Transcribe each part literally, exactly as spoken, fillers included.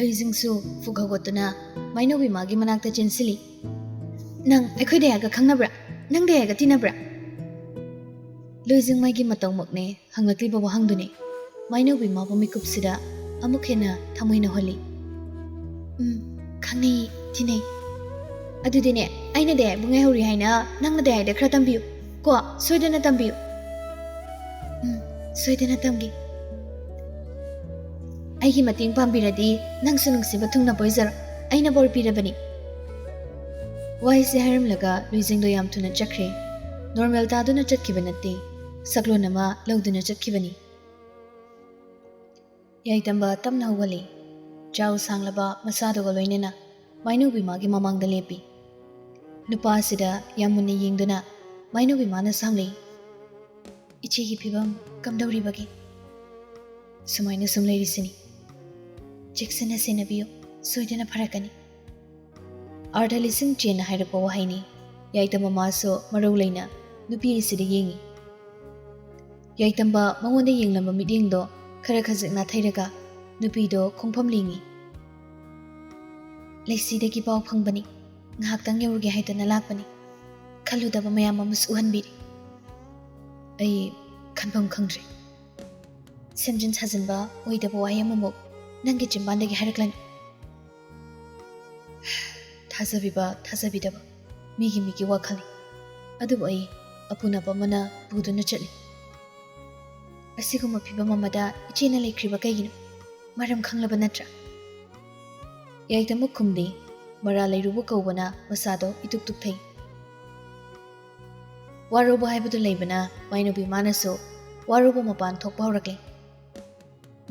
ꯂꯨꯏꯖꯤꯡꯁꯨ ꯐꯨꯛ ꯍꯧꯒꯠꯇꯨꯅ ꯃꯥꯏꯅꯧꯕꯤ ꯃꯥꯒꯤ ꯃꯅꯥꯛꯇ ꯆꯦꯟꯁꯤꯜꯂꯤ꯫ "ꯅꯪ ꯑꯩꯈꯣꯏ ꯗꯌꯥꯒ ꯈꯪꯅꯕ꯭ꯔꯥ? ꯅꯪ ꯗꯌꯥꯒ ꯇꯤꯟꯅꯕ꯭ꯔꯥ?" ꯂꯨꯏꯖꯤꯡ ꯃꯥꯒꯤ ꯃꯇꯧꯃꯛꯅꯦ ꯍꯪꯂꯛꯂꯤꯕ ꯋꯥꯍꯪꯗꯨꯅꯤ ꯃꯥꯏꯅꯧꯕꯤ ꯃꯥꯕꯨ ꯃꯤꯀꯨꯞꯁꯤꯗ ꯑꯃꯨꯛ ꯍꯦꯟꯅ ꯊꯃꯣꯏ ꯅꯧꯍꯜꯂꯤ꯫ "ꯎꯝ, ꯈꯪꯅꯩ, ꯇꯤꯟꯅꯩ꯫ ꯑꯗꯨꯗꯤꯅꯦ, ꯑꯩꯅ ꯗꯌꯥꯕꯨ ꯉꯥꯏꯍꯧꯔꯤ ꯍꯥꯏꯅ ꯅꯪꯅ ꯗꯌꯥꯗ ꯈꯔ ꯇꯝꯕꯤꯌꯨ ꯀꯣ, ꯁꯣꯏꯗꯅ ꯇꯝꯕꯤꯌꯨ꯫" "ꯎꯝ, ꯁꯣꯏꯗꯅ ꯇꯝꯒꯦ꯫ ꯑꯩꯒꯤ ꯃꯇꯦꯡ ꯄꯥꯡꯕꯤꯔꯗꯤ ꯅꯪꯁꯨ ꯅꯨꯡꯁꯤꯕ ꯊꯨꯡꯅꯕ ꯑꯣꯏꯖꯔꯣ, ꯑꯩꯅ ꯕꯣꯔ ꯄꯤꯔꯕꯅꯤ꯫" ꯋꯥꯍꯩꯁꯦ ꯍꯥꯏꯔꯝꯂꯒ ꯂꯨꯏꯖꯤꯡꯗꯣ ꯌꯥꯝ ꯊꯨꯅ ꯆꯠꯈ꯭ꯔꯦ꯫ ꯅꯣꯔꯃꯦꯜ ꯇꯥꯗꯨꯅ ꯆꯠꯈꯤꯕ ꯅꯠꯇꯦ, ꯁꯛꯂꯣꯟ ꯑꯃ ꯂꯧꯗꯨꯅ ꯆꯠꯈꯤꯕꯅꯤ꯫ ꯌꯥꯏꯇꯝꯕ ꯇꯞꯅ ꯍꯧꯒꯠꯂꯤ꯫ ꯆꯥꯎ ꯁꯥꯡꯂꯕ ꯃꯁꯥꯗꯨꯒ ꯂꯣꯏꯅꯅ ꯃꯥꯏꯅꯧꯕꯤ ꯃꯥꯒꯤ ꯃꯃꯥꯡꯗ ꯂꯦꯞꯄꯤ꯫ ꯅꯨꯄꯥ ꯑꯁꯤꯗ ꯌꯥꯝ ꯃꯨꯟꯅ ꯌꯦꯡꯗꯨꯅ ꯃꯥꯏꯅꯧꯕꯤ ꯃꯥꯅꯁꯨ ꯍꯪꯂꯛꯏ, "ꯏꯆꯦꯒꯤ ꯐꯤꯕꯝ ꯀꯝꯗꯧꯔꯤꯕꯒꯦ?" "ꯁꯨꯃꯥꯏꯅ ꯁꯨꯝ ꯂꯩꯔꯤꯁꯤꯅꯤ꯫ ꯆꯦꯛꯁꯤꯟꯅ ꯁꯦꯟꯅꯕꯤꯌꯨ, ꯁꯣꯏꯗꯅ ꯐꯔꯛꯀꯅꯤ꯫" ꯑꯥꯔꯊ ꯂꯤꯁꯤꯡ ꯆꯦꯟꯅ ꯍꯥꯏꯔꯛꯄ ꯋꯥꯍꯩꯅꯤ꯫ ꯌꯥꯏꯇꯝꯕ ꯃꯥꯁꯨ ꯃꯔꯧ ꯂꯩꯅ ꯅꯨꯄꯤ ꯑꯁꯤꯗ ꯌꯦꯡꯉꯤ꯫ ꯌꯥꯏꯇꯝꯕ ꯃꯉꯣꯟꯗ ꯌꯦꯡꯂꯝꯕ ꯃꯤꯠꯌꯦꯡꯗꯣ ꯈꯔ ꯈꯖꯤꯛ ꯅꯥꯊꯩꯔꯒ ꯅꯨꯄꯤꯗꯣ ꯈꯣꯡꯐꯝ ꯂꯦꯡꯉꯤ꯫ "ꯂꯩꯁꯤꯗꯒꯤ ꯄꯥꯎ ꯐꯪꯕꯅꯤ, ꯉꯥꯏꯍꯥꯛꯇꯪ ꯌꯧꯔꯨꯒꯦ ꯍꯥꯏꯗꯅ ꯂꯥꯛꯄꯅꯤ꯫ ꯈꯜꯂꯨꯗꯕ ꯃꯌꯥꯝ ꯑꯃꯁꯨ ꯎꯍꯟꯕꯤꯔꯦ꯫" "ꯑꯩ ꯈꯟꯐꯝ ꯈꯪꯗ꯭ꯔꯦ꯫ ꯁꯦꯝꯖꯤꯟ ꯁꯥꯖꯤꯟꯕ ꯑꯣꯏꯗꯕ ꯋꯥꯍꯩ ꯑꯃꯃꯨꯛ ꯅꯪꯒꯤ ꯆꯤꯝꯕꯥꯟꯗꯒꯤ ꯍꯥꯏꯔꯛꯂꯅꯤ꯫" ꯊꯥꯖꯕꯤꯕ ꯊꯥꯖꯕꯤꯗꯕ ꯃꯤꯒꯤ ꯃꯤꯒꯤ ꯋꯥꯈꯜꯅꯤ꯫ ꯑꯗꯨꯕꯨ ꯑꯩ ꯑꯄꯨꯅꯕ ꯑꯃꯅ ꯄꯨꯗꯨꯅ ꯆꯠꯂꯤ꯫ "ꯑꯁꯤꯒꯨꯝꯕ ꯐꯤꯕꯝ ꯑꯃꯗ ꯏꯆꯦꯅ ꯂꯩꯈ꯭ꯔꯤꯕ ꯀꯩꯒꯤꯅꯣ? ꯃꯔꯝ ꯈꯪꯂꯕ ꯅꯠꯇ꯭ꯔꯥ?" ꯌꯥꯏꯇꯝꯕ ꯈꯨꯝꯗꯦ꯫ ꯃꯔꯥ ꯂꯩꯔꯨꯕ ꯀꯧꯕꯅ ꯃꯁꯥꯗꯣ ꯏꯇꯨꯛ ꯇꯨꯛꯊꯩ꯫ ꯋꯥꯔꯧꯕ ꯍꯥꯏꯕꯗꯨ ꯂꯩꯕꯅ ꯃꯥꯏꯅꯧꯕꯤ ꯃꯥꯅꯁꯨ ꯋꯥꯔꯧꯕ ꯃꯄꯥꯟ ꯊꯣꯛꯄ ꯍꯧꯔꯛꯂꯦ꯫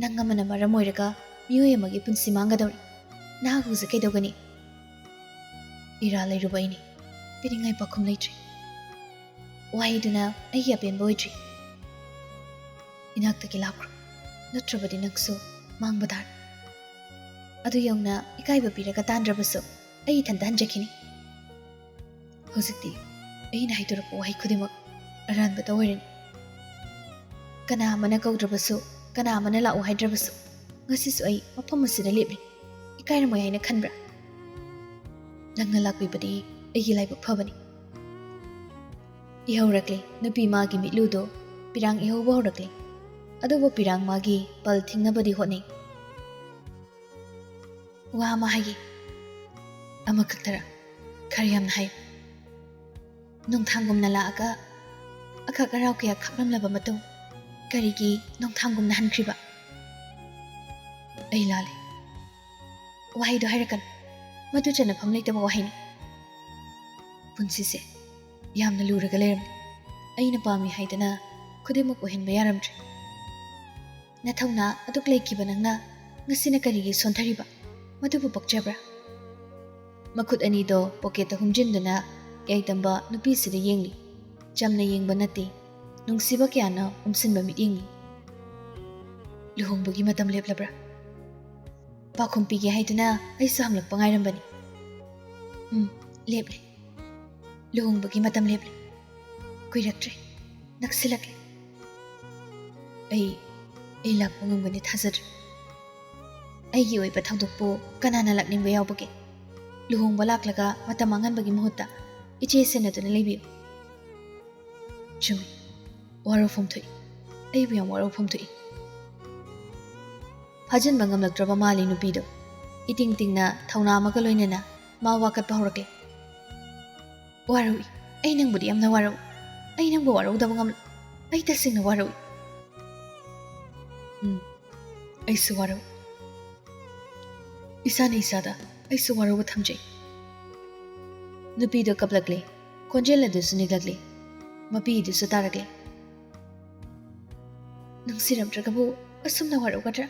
"ꯅꯪ ꯑꯃꯅ ꯃꯔꯝ ꯑꯣꯏꯔꯒ ꯃꯤꯑꯣꯏ ꯑꯃꯒꯤ ꯄꯨꯟꯁꯤ ꯃꯥꯡꯒꯗꯧꯔꯤ꯫ ꯅꯍꯥꯛ ꯍꯧꯖꯤꯛ ꯀꯩꯗꯧꯒꯅꯤ?" "ꯏꯔꯥ ꯂꯩꯔꯨꯕ ꯑꯩꯅꯤ꯫ ꯄꯤꯅꯤꯡꯉꯥꯏ ꯄꯥꯎꯈꯨꯝ ꯂꯩꯇ꯭ꯔꯤ꯫ ꯋꯥꯍꯩꯗꯨꯅ ꯑꯩꯒꯤ ꯑꯄꯦꯟꯕ ꯑꯣꯏꯗ꯭ꯔꯤ꯫ ꯏꯅꯥꯛꯇꯒꯤ ꯂꯥꯞꯈ꯭ꯔꯣ, ꯅꯠꯇ꯭ꯔꯕꯗꯤ ꯅꯪꯁꯨ ꯃꯥꯡꯕ ꯇꯥꯔꯦ꯫ ꯑꯗꯨ ꯌꯧꯅ ꯏꯀꯥꯏꯕ ꯄꯤꯔꯒ ꯇꯥꯟꯗ꯭ꯔꯕꯁꯨ ꯑꯩ ꯏꯊꯟꯇ ꯍꯟꯖꯈꯤꯅꯤ꯫ ꯍꯧꯖꯤꯛꯇꯤ ꯑꯩꯅ ꯍꯥꯏꯗꯣꯔꯛꯄ ꯋꯥꯍꯩ ꯈꯨꯗꯤꯡꯃꯛ ꯑꯔꯥꯟꯕꯇ ꯑꯣꯏꯔꯅꯤ꯫ ꯀꯅꯥ ꯑꯃꯅ ꯀꯧꯗ꯭ꯔꯕꯁꯨ, ꯀꯅꯥ ꯑꯃꯅ ꯂꯥꯛꯎ ꯍꯥꯏꯗ꯭ꯔꯕꯁꯨ, ꯉꯁꯤꯁꯨ ꯑꯩ ꯃꯐꯝ ꯑꯁꯤꯗ ꯂꯦꯞꯂꯤ꯫ ꯏꯀꯥꯏꯔꯝꯃꯣꯏ ꯍꯥꯏꯅ ꯈꯟꯕ꯭ꯔꯥ? ꯅꯪꯅ ꯂꯥꯛꯄꯤꯕꯗꯤ ꯑꯩꯒꯤ ꯂꯥꯏꯕꯛ ꯐꯕꯅꯤ꯫ ꯏꯍꯧꯔꯛꯂꯦ ꯅꯨꯄꯤ ꯃꯥꯒꯤ ꯃꯤꯠꯂꯨꯗꯣ, ꯄꯤꯔꯥꯡ ꯏꯍꯧꯕ ꯍꯧꯔꯛꯂꯦ꯫ ꯑꯗꯨꯕꯨ ꯄꯤꯔꯥꯡ ꯃꯥꯒꯤ ꯄꯜ ꯊꯤꯡꯅꯕꯗꯤ ꯍꯣꯠꯅꯩ꯫ ꯋꯥ ꯑꯃ ꯍꯥꯏꯒꯦ꯫ ꯑꯃꯈꯛꯇꯔ? ꯈꯔ ꯌꯥꯝꯅ ꯍꯥꯏꯌꯨ꯫ ꯅꯣꯡꯊꯥꯡꯒꯨꯝꯅ ꯂꯥꯛꯑꯒ ꯑꯈꯛ ꯑꯔꯥꯎ ꯀꯌꯥ ꯈꯥꯛꯂꯝꯂꯕ ꯃꯇꯨꯡ ꯀꯔꯤꯒꯤ ꯅꯣꯡꯊꯥꯡꯒꯨꯝꯅ ꯍꯟꯈ꯭ꯔꯤꯕ? ꯑꯩ ꯂꯥꯜꯂꯦ꯫ ꯋꯥꯍꯩꯗꯣ ꯍꯥꯏꯔꯛꯀꯅꯨ꯫ ꯃꯗꯨ ꯆꯟꯅꯐꯝ ꯂꯩꯇꯕ ꯋꯥꯍꯩꯅꯤ꯫ ꯄꯨꯟꯁꯤꯁꯦ ꯌꯥꯝꯅ ꯂꯨꯔꯒ ꯂꯩꯔꯝꯃꯤ꯫ ꯑꯩꯅ ꯄꯥꯝꯃꯤ ꯍꯥꯏꯗꯅ ꯈꯨꯗꯤꯡꯃꯛ ꯑꯣꯏꯍꯟꯕ ꯌꯥꯔꯝꯗ꯭ꯔꯦ꯫ ꯅꯊꯧꯅꯥ ꯑꯗꯨꯛ ꯂꯩꯈꯤꯕ ꯅꯪꯅ ꯉꯁꯤꯅ ꯀꯔꯤꯒꯤ ꯁꯣꯟꯊꯔꯤꯕ? ꯃꯗꯨꯕꯨ ꯄꯛꯆꯕ꯭ꯔꯥ? ꯃꯈꯨꯠ ꯑꯅꯤꯗꯣ ꯄꯣꯀꯦꯠꯇ ꯍꯨꯝꯖꯤꯟꯗꯨꯅ ꯌꯥꯏꯇꯝꯕ ꯅꯨꯄꯤꯁꯤꯗ ꯌꯦꯡꯂꯤ꯫ ꯆꯝꯅ ꯌꯦꯡꯕ ꯅꯠꯇꯦ, ꯅꯨꯡꯁꯤꯕ ꯀꯌꯥꯅ ꯎꯝꯁꯤꯟꯕ ꯃꯤꯠꯌꯦꯡꯅꯤ꯫ ꯂꯨꯍꯣꯡꯕꯒꯤ ꯃꯇꯝ ꯂꯦꯞꯂꯕ꯭ꯔꯥ? ꯄꯥꯎꯈꯨꯝ ꯄꯤꯒꯦ ꯍꯥꯏꯗꯨꯅ ꯑꯩꯁꯨ ꯍꯪꯂꯛꯄ ꯉꯥꯏꯔꯝꯕꯅꯤ꯫ ꯎꯝ, ꯂꯦꯞꯂꯦ꯫ ꯂꯨꯍꯣꯡꯕꯒꯤ ꯃꯇꯝ ꯂꯦꯞꯂꯦ꯫ ꯀꯨꯏꯔꯛꯇ꯭ꯔꯦ꯫ ꯅꯛꯁꯤꯜꯂꯛꯂꯦ꯫ ꯑꯩ, ꯑꯩ ꯂꯥꯛꯄ ꯉꯝꯒꯅꯤ ꯊꯥꯖꯗ꯭ꯔꯦ꯫ ꯑꯩꯒꯤ ꯑꯣꯏꯕ ꯊꯧꯗꯣꯛꯄꯨ ꯀꯅꯥꯅ ꯂꯥꯛꯅꯤꯡꯕ ꯌꯥꯎꯕꯒꯦ? ꯂꯨꯍꯣꯡꯕ ꯂꯥꯛꯂꯒ ꯃꯇꯝ ꯃꯥꯡꯍꯟꯕꯒꯤ ꯃꯍꯨꯠꯇ ꯏꯆꯦ ꯁꯦꯟꯅꯗꯨꯅ ꯂꯩꯕꯤꯌꯨ꯫ ꯆꯨꯝꯃꯤ꯫ ꯋꯥꯔꯧꯐꯝ ꯊꯣꯛꯏ꯫ ꯑꯩꯕꯨ ꯌꯥꯝ ꯋꯥꯔꯧꯐꯝ ꯊꯣꯛꯏ꯫ ꯐꯥꯖꯤꯟꯕ ꯉꯝꯂꯛꯇ꯭ꯔꯕ ꯃꯥꯜꯂꯤ ꯅꯨꯄꯤꯗꯣ꯫ ꯏꯇꯤꯡ ꯇꯤꯡꯅ ꯊꯧꯅꯥ ꯑꯃꯒ ꯂꯣꯏꯅꯅ ꯃꯥ ꯋꯥꯀꯠꯄ ꯍꯧꯔꯛꯂꯦ꯫ ꯋꯥꯔꯧꯏ꯫ ꯑꯩ ꯅꯪꯕꯨꯗꯤ ꯌꯥꯝꯅ ꯋꯥꯔꯧꯏ꯫ ꯑꯩ ꯅꯪꯕꯨ ꯋꯥꯔꯧꯗꯕ ꯉꯝꯂꯣꯏ꯫ ꯑꯩ ꯇꯁꯦꯡꯅ ꯋꯥꯔꯧꯏ꯫ ꯎꯝ, ꯑꯩꯁꯨ ꯋꯥꯔꯧꯏ꯫ ꯏꯁꯥꯅ ꯏꯁꯥꯗ ꯑꯩꯁꯨ ꯋꯥꯔꯧꯕ ꯊꯝꯖꯩ꯫ ꯅꯨꯄꯤꯗꯣ ꯀꯞꯂꯛꯂꯦ꯫ ꯈꯣꯟꯖꯦꯜ ꯑꯗꯨꯁꯨ ꯅꯤꯛꯂꯛꯂꯦ꯫ ꯃꯄꯤꯗꯨꯁꯨ ꯇꯥꯔꯛꯂꯦ꯫ ꯅꯨꯡꯁꯤꯔꯝꯗ꯭ꯔꯒꯕꯨ ꯑꯁꯨꯝꯅ ꯋꯥꯔꯧꯒꯗ꯭ꯔꯥ?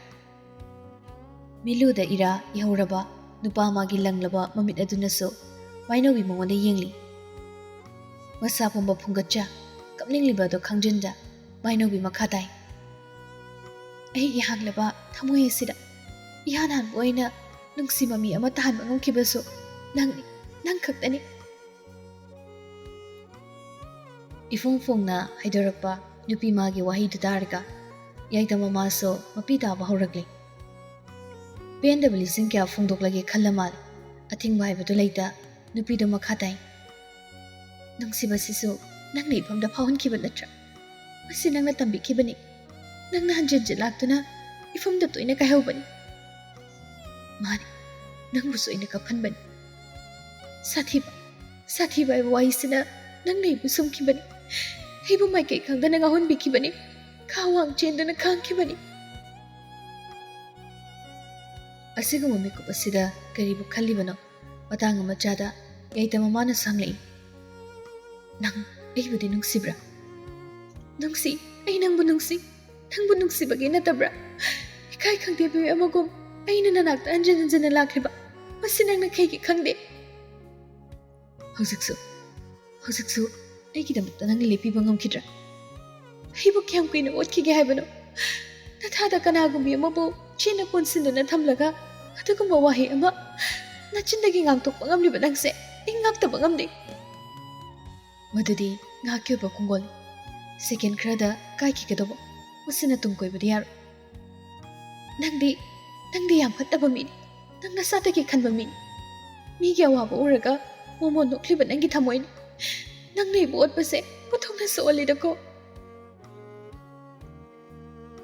ꯃꯤꯠꯂꯨꯗ ꯏꯔꯥ ꯏꯍꯧꯔꯕ ꯅꯨꯄꯥ ꯑꯃꯒꯤ ꯂꯪꯂꯕ ꯃꯃꯤꯠ ꯑꯗꯨꯅꯁꯨ ꯃꯥꯏꯅꯧꯕꯤ ꯃꯉꯣꯟꯗ ꯌꯦꯡꯂꯤ꯫ ꯃꯁꯥ ꯄꯨꯝꯕ ꯐꯨꯡꯒꯠꯆ ꯀꯞꯅꯤꯡꯂꯤꯕ ꯑꯗꯨ ꯈꯪꯖꯤꯟꯗ ꯃꯥꯏꯅꯧꯕꯤ ꯃꯈꯥ ꯇꯥꯏ꯫ ꯑꯩꯒꯤ ꯍꯥꯡꯂꯕ ꯊꯃꯣꯏ ꯑꯁꯤꯗ ꯏꯍꯥꯟ ꯍꯥꯟꯕ ꯑꯣꯏꯅ ꯅꯨꯡꯁꯤꯕ ꯃꯤ ꯑꯃ ꯇꯥꯍꯟꯕ ꯉꯝꯈꯤꯕꯁꯨ ꯅꯪꯅꯤ, ꯅꯪ ꯈꯛꯇꯅꯤ꯫ ꯏꯐꯣꯡ ꯐꯣꯡꯅ ꯍꯥꯏꯗꯣꯔꯛꯄ ꯅꯨꯄꯤ ꯃꯥꯒꯤ ꯋꯥꯍꯩꯗꯨ ꯇꯥꯔꯒ ꯌꯥꯏꯗ ꯃꯃꯥꯁꯨ ꯃꯄꯤ ꯇꯥꯕ ꯍꯧꯔꯛꯂꯦ꯫ ꯄꯦꯟꯗꯕ ꯂꯤꯁꯤꯡ ꯀꯌꯥ ꯐꯣꯡꯗꯣꯛꯂꯒꯦ ꯈꯜꯂ ꯃꯥꯜꯂꯦ꯫ ꯑꯊꯤꯡꯕ ꯍꯥꯏꯕꯗꯨ ꯂꯩꯇ, ꯅꯨꯄꯤꯗꯨ ꯃꯈꯥ ꯇꯥꯏ꯫ "ꯅꯨꯡꯁꯤꯕꯁꯤꯁꯨ ꯅꯪꯅ ꯏꯐꯝꯗ ꯐꯥꯎꯍꯟꯈꯤꯕ ꯅꯠꯇ꯭ꯔꯥ? ꯃꯁꯤ ꯅꯪꯅ ꯇꯝꯕꯤꯈꯤꯕꯅꯤ꯫ ꯅꯪꯅ ꯍꯟꯖꯤꯟ ꯍꯟꯖꯤꯟ ꯂꯥꯛꯇꯨꯅ ꯏꯐꯝꯗ ꯇꯣꯏꯅ ꯀꯥꯏꯍꯧꯕꯅꯤ꯫ ꯃꯥꯅꯤ, ꯅꯪꯕꯨꯁꯨ ꯑꯩꯅ ꯀꯞꯍꯟꯕꯅꯤ꯫ ꯁꯥꯊꯤꯕ, ꯁꯥꯊꯤꯕ ꯍꯥꯏꯕ ꯋꯥꯍꯩꯁꯤꯅ ꯅꯪꯅ ꯑꯩꯕꯨ ꯁꯨꯝꯈꯤꯕꯅꯤ꯫ ꯑꯩꯕꯨ ꯃꯥꯏꯀꯩ ꯈꯪꯗꯅ ꯉꯥꯎꯍꯟꯕꯤꯈꯤꯕꯅꯤ꯫ ꯈꯥ ꯋꯥꯡ ꯆꯦꯟꯗꯨꯅ ꯈꯥꯡꯈꯤꯕꯅꯤ꯫" ꯑꯁꯤꯒꯨꯝꯕ ꯃꯤꯀꯨꯞ ꯑꯁꯤꯗ ꯀꯔꯤꯕꯨ ꯈꯜꯂꯤꯕꯅꯣ? ꯃꯇꯥꯡ ꯑꯃ ꯆꯥꯗ ꯌꯥꯏꯇ ꯃꯃꯥꯅꯁꯨ ꯍꯪꯂꯛꯏ, "ꯅꯪ ꯑꯩꯕꯨꯗꯤ ꯅꯨꯡꯁꯤꯕ꯭ꯔꯥ?" "ꯅꯨꯡꯁꯤ, ꯑꯩ ꯅꯪꯕꯨ ꯅꯨꯡꯁꯤ꯫ ꯅꯪꯕꯨ ꯅꯨꯡꯁꯤꯕꯒꯤ ꯅꯠꯇꯕ꯭ꯔꯥ? ꯏꯀꯥꯏ ꯈꯪꯗꯦ ꯃꯤꯑꯣꯏ ꯑꯃꯒꯨꯝ ꯑꯩꯅ ꯅꯅꯥꯛꯇ ꯍꯟꯖꯤꯟ ꯍꯟꯖꯤꯟꯅ ꯂꯥꯛꯂꯤꯕ꯫ ꯃꯁꯤ ꯅꯪꯅ ꯀꯩꯒꯤ ꯈꯪꯗꯦ?" "ꯍꯧꯖꯤꯛꯁꯨ, ꯍꯧꯖꯤꯛꯁꯨ ꯑꯩꯒꯤꯗꯃꯛꯇ ꯅꯪꯅ ꯂꯦꯞꯄꯤꯕ ꯉꯝꯈꯤꯗ꯭ꯔꯥ? ꯑꯩꯕꯨ ꯀꯌꯥꯝ ꯀꯨꯏꯅ ꯑꯣꯠꯈꯤꯒꯦ ꯍꯥꯏꯕꯅꯣ? ꯅꯊꯥꯗ ꯀꯅꯥꯒꯨꯝꯕꯤ ꯑꯃꯕꯨ ꯆꯦꯠꯅ ꯀꯣꯟꯁꯤꯟꯗꯨꯅ ꯊꯝꯂꯒ ꯑꯗꯨꯒꯨꯝꯕ ꯋꯥꯍꯩ ꯑꯃ ꯅꯆꯤꯟꯗꯒꯤ ꯉꯥꯡꯊꯣꯛꯄ ꯉꯝꯂꯤꯕ ꯅꯪꯁꯦ ꯑꯩ ꯉꯥꯛꯇꯕ ꯉꯝꯗꯦ꯫" ꯃꯗꯨꯗꯤ ꯉꯥꯏꯍꯥꯛꯀꯤ ꯑꯣꯏꯕ ꯈꯣꯡꯒꯣꯜꯅꯤ꯫ ꯁꯦꯀꯦꯟ ꯈꯔꯗ ꯀꯥꯏꯈꯤꯒꯗꯧꯕ꯫ ꯃꯁꯤꯅ ꯇꯨꯡ ꯀꯣꯏꯕꯗꯤ ꯌꯥꯔꯣꯏ꯫ "ꯅꯪꯗꯤ, ꯅꯪꯗꯤ ꯌꯥꯝ ꯐꯠꯇꯕ ꯃꯤꯅꯤ꯫ ꯅꯪ ꯅꯁꯥꯗꯒꯤ ꯈꯟꯕ ꯃꯤꯅꯤ꯫ ꯃꯤꯒꯤ ꯑꯋꯥꯕ ꯎꯔꯒ ꯃꯣꯃꯣꯟ ꯅꯣꯛꯂꯤꯕ ꯅꯪꯒꯤ ꯊꯃꯣꯏꯅꯤ꯫ ꯅꯪꯅ ꯑꯩꯕꯨ ꯑꯣꯠꯄꯁꯦ ꯄꯨꯊꯣꯛꯅꯁꯨ ꯑꯣꯜꯂꯤꯗꯀꯣ꯫"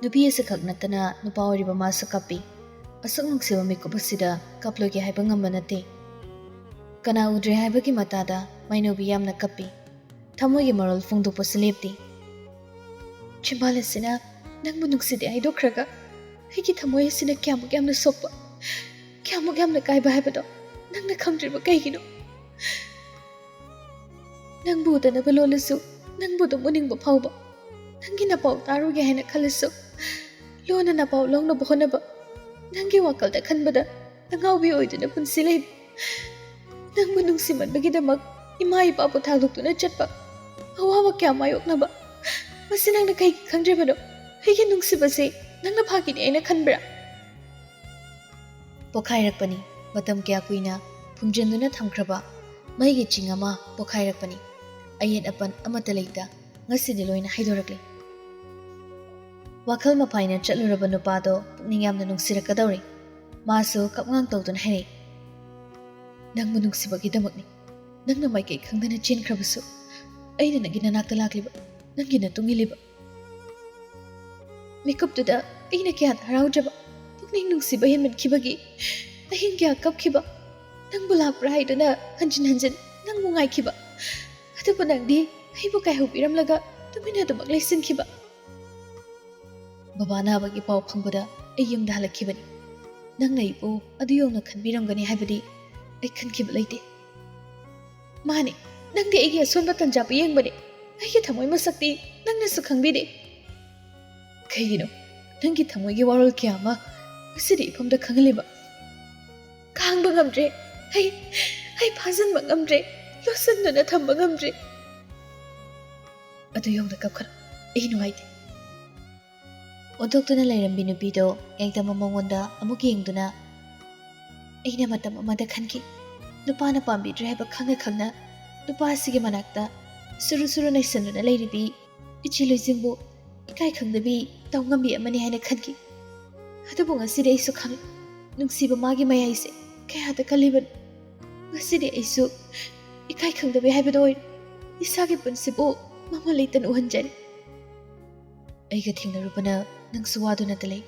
ꯅꯨꯄꯤ ꯑꯁꯤꯈꯛ ꯅꯠꯇꯅ ꯅꯨꯄꯥ ꯑꯣꯏꯔꯤꯕ ꯃꯥꯁꯨ ꯀꯞꯄꯤ꯫ ꯑꯁꯨꯛ ꯅꯨꯡꯁꯤꯕ ꯃꯤꯀꯨꯞ ꯑꯁꯤꯗ ꯀꯞꯂꯣꯏꯒꯦ ꯍꯥꯏꯕ ꯉꯝꯕ ꯅꯠꯇꯦ꯫ ꯀꯅꯥ ꯎꯗ꯭ꯔꯦ ꯍꯥꯏꯕꯒꯤ ꯃꯇꯥꯗ ꯃꯥꯏꯅꯧꯕꯤ ꯌꯥꯝꯅ ꯀꯞꯄꯤ꯫ ꯊꯃꯣꯏꯒꯤ ꯃꯔꯣꯜ ꯐꯣꯡꯗꯣꯛꯄꯁꯨ ꯂꯦꯞꯇꯦ꯫ "ꯆꯤꯝꯕꯥꯜ ꯑꯁꯤꯅ ꯅꯪꯕꯨ ꯅꯨꯡꯁꯤꯗꯦ ꯍꯥꯏꯗꯣꯛꯈ꯭ꯔꯒ ꯑꯩꯒꯤ ꯊꯃꯣꯏ ꯑꯁꯤꯅ ꯀꯌꯥꯃꯨꯛ ꯌꯥꯝꯅ ꯁꯣꯛꯄ, ꯀꯌꯥꯃꯨꯛ ꯌꯥꯝꯅ ꯀꯥꯏꯕ ꯍꯥꯏꯕꯗꯣ ꯅꯪꯅ ꯈꯪꯗ꯭ꯔꯤꯕ ꯀꯩꯒꯤꯅꯣ? ꯅꯪꯕꯨ ꯎꯗꯅꯕ ꯂꯣꯜꯂꯁꯨ ꯅꯪꯕꯨ ꯑꯗꯨꯝ ꯎꯅꯤꯡꯕ ꯐꯥꯎꯕ, ꯅꯪꯒꯤ ꯅꯄꯥꯎ ꯇꯥꯔꯨꯒꯦ ꯍꯥꯏꯅ ꯈꯜꯂꯁꯨ ꯂꯣꯟꯅ ꯅꯄꯥꯎ ꯂꯧꯅꯕ ꯍꯣꯠꯅꯕ, ꯅꯪꯒꯤ ꯋꯥꯈꯜꯗ ꯈꯟꯕꯗ ꯑꯉꯥꯎꯕꯤ ꯑꯣꯏꯗꯨꯅ ꯄꯨꯟꯁꯤ ꯂꯩꯕ, ꯅꯪꯕꯨ ꯅꯨꯡꯁꯤꯃꯟꯕꯒꯤꯗꯃꯛ ꯏꯃꯥ ꯏꯄꯥꯕꯨ ꯊꯥꯗꯣꯛꯇꯨꯅ ꯆꯠꯄ, ꯑꯋꯥꯕ ꯀꯌꯥ ꯃꯥꯌꯣꯛꯅꯕ, ꯃꯁꯤ ꯅꯪꯅ ꯀꯩꯒꯤ ꯈꯪꯗ꯭ꯔꯤꯕꯅꯣ? ꯑꯩꯒꯤ ꯅꯨꯡꯁꯤꯕꯁꯤ ꯅꯪꯅ ꯐꯥꯒꯤꯅꯤ ꯍꯥꯏꯅ ꯈꯟꯕ꯭ꯔꯥ?" ꯄꯣꯈꯥꯏꯔꯛꯄꯅꯤ꯫ ꯃꯇꯝ ꯀꯌꯥ ꯀꯨꯏꯅ ꯐꯨꯝꯖꯤꯟꯗꯨꯅ ꯊꯝꯈ꯭ꯔꯕ ꯃꯩꯒꯤ ꯆꯤꯡ ꯑꯃ ꯄꯣꯈꯥꯏꯔꯛꯄꯅꯤ꯫ ꯑꯌꯦꯠ ꯑꯄꯟ ꯑꯃꯠꯇ ꯂꯩꯇ ꯉꯁꯤꯗꯤ ꯂꯣꯏꯅ ꯍꯥꯏꯗꯣꯔꯛꯂꯤ꯫ ꯋꯥꯈꯜ ꯃꯐꯥꯏꯅ ꯆꯠꯂꯨꯔꯕ ꯅꯨꯄꯥꯗꯣ ꯄꯨꯛꯅꯤꯡ ꯌꯥꯝꯅ ꯅꯨꯡꯁꯤꯔꯛꯀꯗꯧꯔꯦ꯫ ꯃꯥꯁꯨ ꯀꯞꯉꯥꯡ ꯇꯧꯗꯨꯅ ꯍꯥꯏꯔꯛꯏ, "ꯅꯪꯕꯨ ꯅꯨꯡꯁꯤꯕꯒꯤꯗꯃꯛꯅꯤ꯫ ꯅꯪꯅ ꯃꯥꯏꯀꯩ ꯈꯪꯗꯅ ꯆꯦꯟꯈ꯭ꯔꯕꯁꯨ ꯑꯩꯅ ꯅꯪꯒꯤ ꯅꯅꯥꯛꯇ ꯂꯥꯛꯂꯤꯕ, ꯅꯪꯒꯤ ꯅꯇꯨꯡ ꯏꯜꯂꯤꯕ꯫ ꯃꯤꯀꯨꯞꯇꯨꯗ ꯑꯩꯅ ꯀꯌꯥꯗ ꯍꯔꯥꯎꯖꯕ, ꯄꯨꯛꯅꯤꯡ ꯅꯨꯡꯁꯤꯕ ꯍꯦꯟꯃꯟꯈꯤꯕꯒꯤ ꯑꯍꯤꯡ ꯀꯌꯥ ꯀꯞꯈꯤꯕ꯫ ꯅꯪꯕꯨ ꯂꯥꯛꯄ꯭ꯔꯥ ꯍꯥꯏꯗꯨꯅ ꯍꯟꯖꯤꯟ ꯍꯟꯖꯤꯟ ꯅꯪꯕꯨ ꯉꯥꯏꯈꯤꯕ꯫ ꯑꯗꯨꯕꯨ ꯅꯪꯗꯤ ꯑꯩꯕꯨ ꯀꯥꯏꯍꯧꯕꯤꯔꯝꯂꯒ ꯇꯨꯃꯤꯟꯅ ꯑꯗꯨꯃꯛ ꯂꯩꯁꯤꯟꯈꯤꯕ꯫ ꯕꯕꯥ ꯅꯥꯕꯒꯤ ꯄꯥꯎ ꯐꯪꯕꯗ ꯑꯩ ꯌꯨꯝꯗ ꯍꯜꯂꯛꯈꯤꯕꯅꯤ꯫ ꯅꯪꯅ ꯑꯩꯕꯨ ꯑꯗꯨ ꯌꯧꯅ ꯈꯟꯕꯤꯔꯝꯒꯅꯤ ꯍꯥꯏꯕꯗꯤ ꯑꯩ ꯈꯟꯈꯤꯕ ꯂꯩꯇꯦ꯫ ꯃꯥꯅꯤ, ꯅꯪꯗꯤ ꯑꯩꯒꯤ ꯑꯁꯣꯟꯕ ꯇꯟꯖꯥꯕꯨ ꯌꯦꯡꯕꯅꯤ꯫ ꯑꯩꯒꯤ ꯊꯃꯣꯏ ꯃꯁꯛꯇꯤ ꯅꯪꯅꯁꯨ ꯈꯪꯕꯤꯗꯦ꯫ ꯀꯩꯒꯤꯅꯣ ꯅꯪꯒꯤ ꯊꯃꯣꯏꯒꯤ ꯋꯥꯔꯣꯜ ꯀꯌꯥ ꯑꯃ ꯉꯁꯤꯗꯤ ꯏꯐꯝꯗ ꯈꯪꯍꯜꯂꯤꯕ? ꯈꯥꯡꯕ ꯉꯝꯗ꯭ꯔꯦ꯫ ꯑꯩ, ꯑꯩ ꯐꯥꯖꯤꯟꯕ ꯉꯝꯗ꯭ꯔꯦ꯫ ꯂꯣꯠꯁꯤꯟꯗꯨꯅ ꯊꯝꯕ ꯉꯝꯗ꯭ꯔꯦ꯫ ꯑꯗꯨ ꯌꯧꯅ ꯀꯞꯈ꯭ꯔ ꯑꯩ ꯅꯨꯡꯉꯥꯏꯇꯦ꯫ ꯑꯣꯟꯊꯣꯛꯇꯨꯅ ꯂꯩꯔꯝꯕꯤ ꯅꯨꯄꯤꯗꯣ ꯌꯥꯏꯇꯝꯕ ꯃꯉꯣꯟꯗ ꯑꯃꯨꯛ ꯌꯦꯡꯗꯨꯅ, "ꯑꯩꯅ ꯃꯇꯝ ꯑꯃꯗ ꯈꯟꯈꯤ, ꯅꯨꯄꯥꯅ ꯄꯥꯝꯕꯤꯗ꯭ꯔꯦ ꯍꯥꯏꯕ ꯈꯪꯅ ꯈꯪꯅ ꯅꯨꯄꯥ ꯑꯁꯤꯒꯤ ꯃꯅꯥꯛꯇ ꯁꯨꯔꯨ ꯁꯨꯔꯨ ꯅꯩꯁꯟꯗꯨꯅ ꯂꯩꯔꯤꯕꯤ ꯏꯆꯦ ꯂꯨꯏꯖꯤꯡꯕꯨ ꯏꯀꯥꯏ ꯈꯪꯗꯕꯤ ꯇꯧ ꯉꯝꯕꯤ ꯑꯃꯅꯤ ꯍꯥꯏꯅ ꯈꯟꯈꯤ꯫ ꯑꯗꯨꯕꯨ ꯉꯁꯤꯗꯤ ꯑꯩꯁꯨ ꯈꯪꯂꯦ, ꯅꯨꯡꯁꯤꯕ ꯃꯥꯒꯤ ꯃꯌꯥꯏꯁꯦ ꯀꯌꯥꯗ ꯀꯜꯂꯤꯕꯅꯣ꯫ ꯉꯁꯤꯗꯤ ꯑꯩꯁꯨ ꯏꯀꯥꯏ ꯈꯪꯗꯕꯤ ꯍꯥꯏꯕꯗꯣ ꯑꯣꯏꯔꯦ꯫ ꯏꯁꯥꯒꯤ ꯄꯨꯟꯁꯤꯕꯨ ꯃꯃꯜ ꯂꯩꯇꯅ ꯎꯍꯟꯖꯔꯤ꯫ ꯑꯩꯒ ꯊꯦꯡꯅꯔꯨꯕꯅ ꯅꯪꯁꯨ ꯋꯥꯗꯨꯅꯇ ꯂꯩ꯫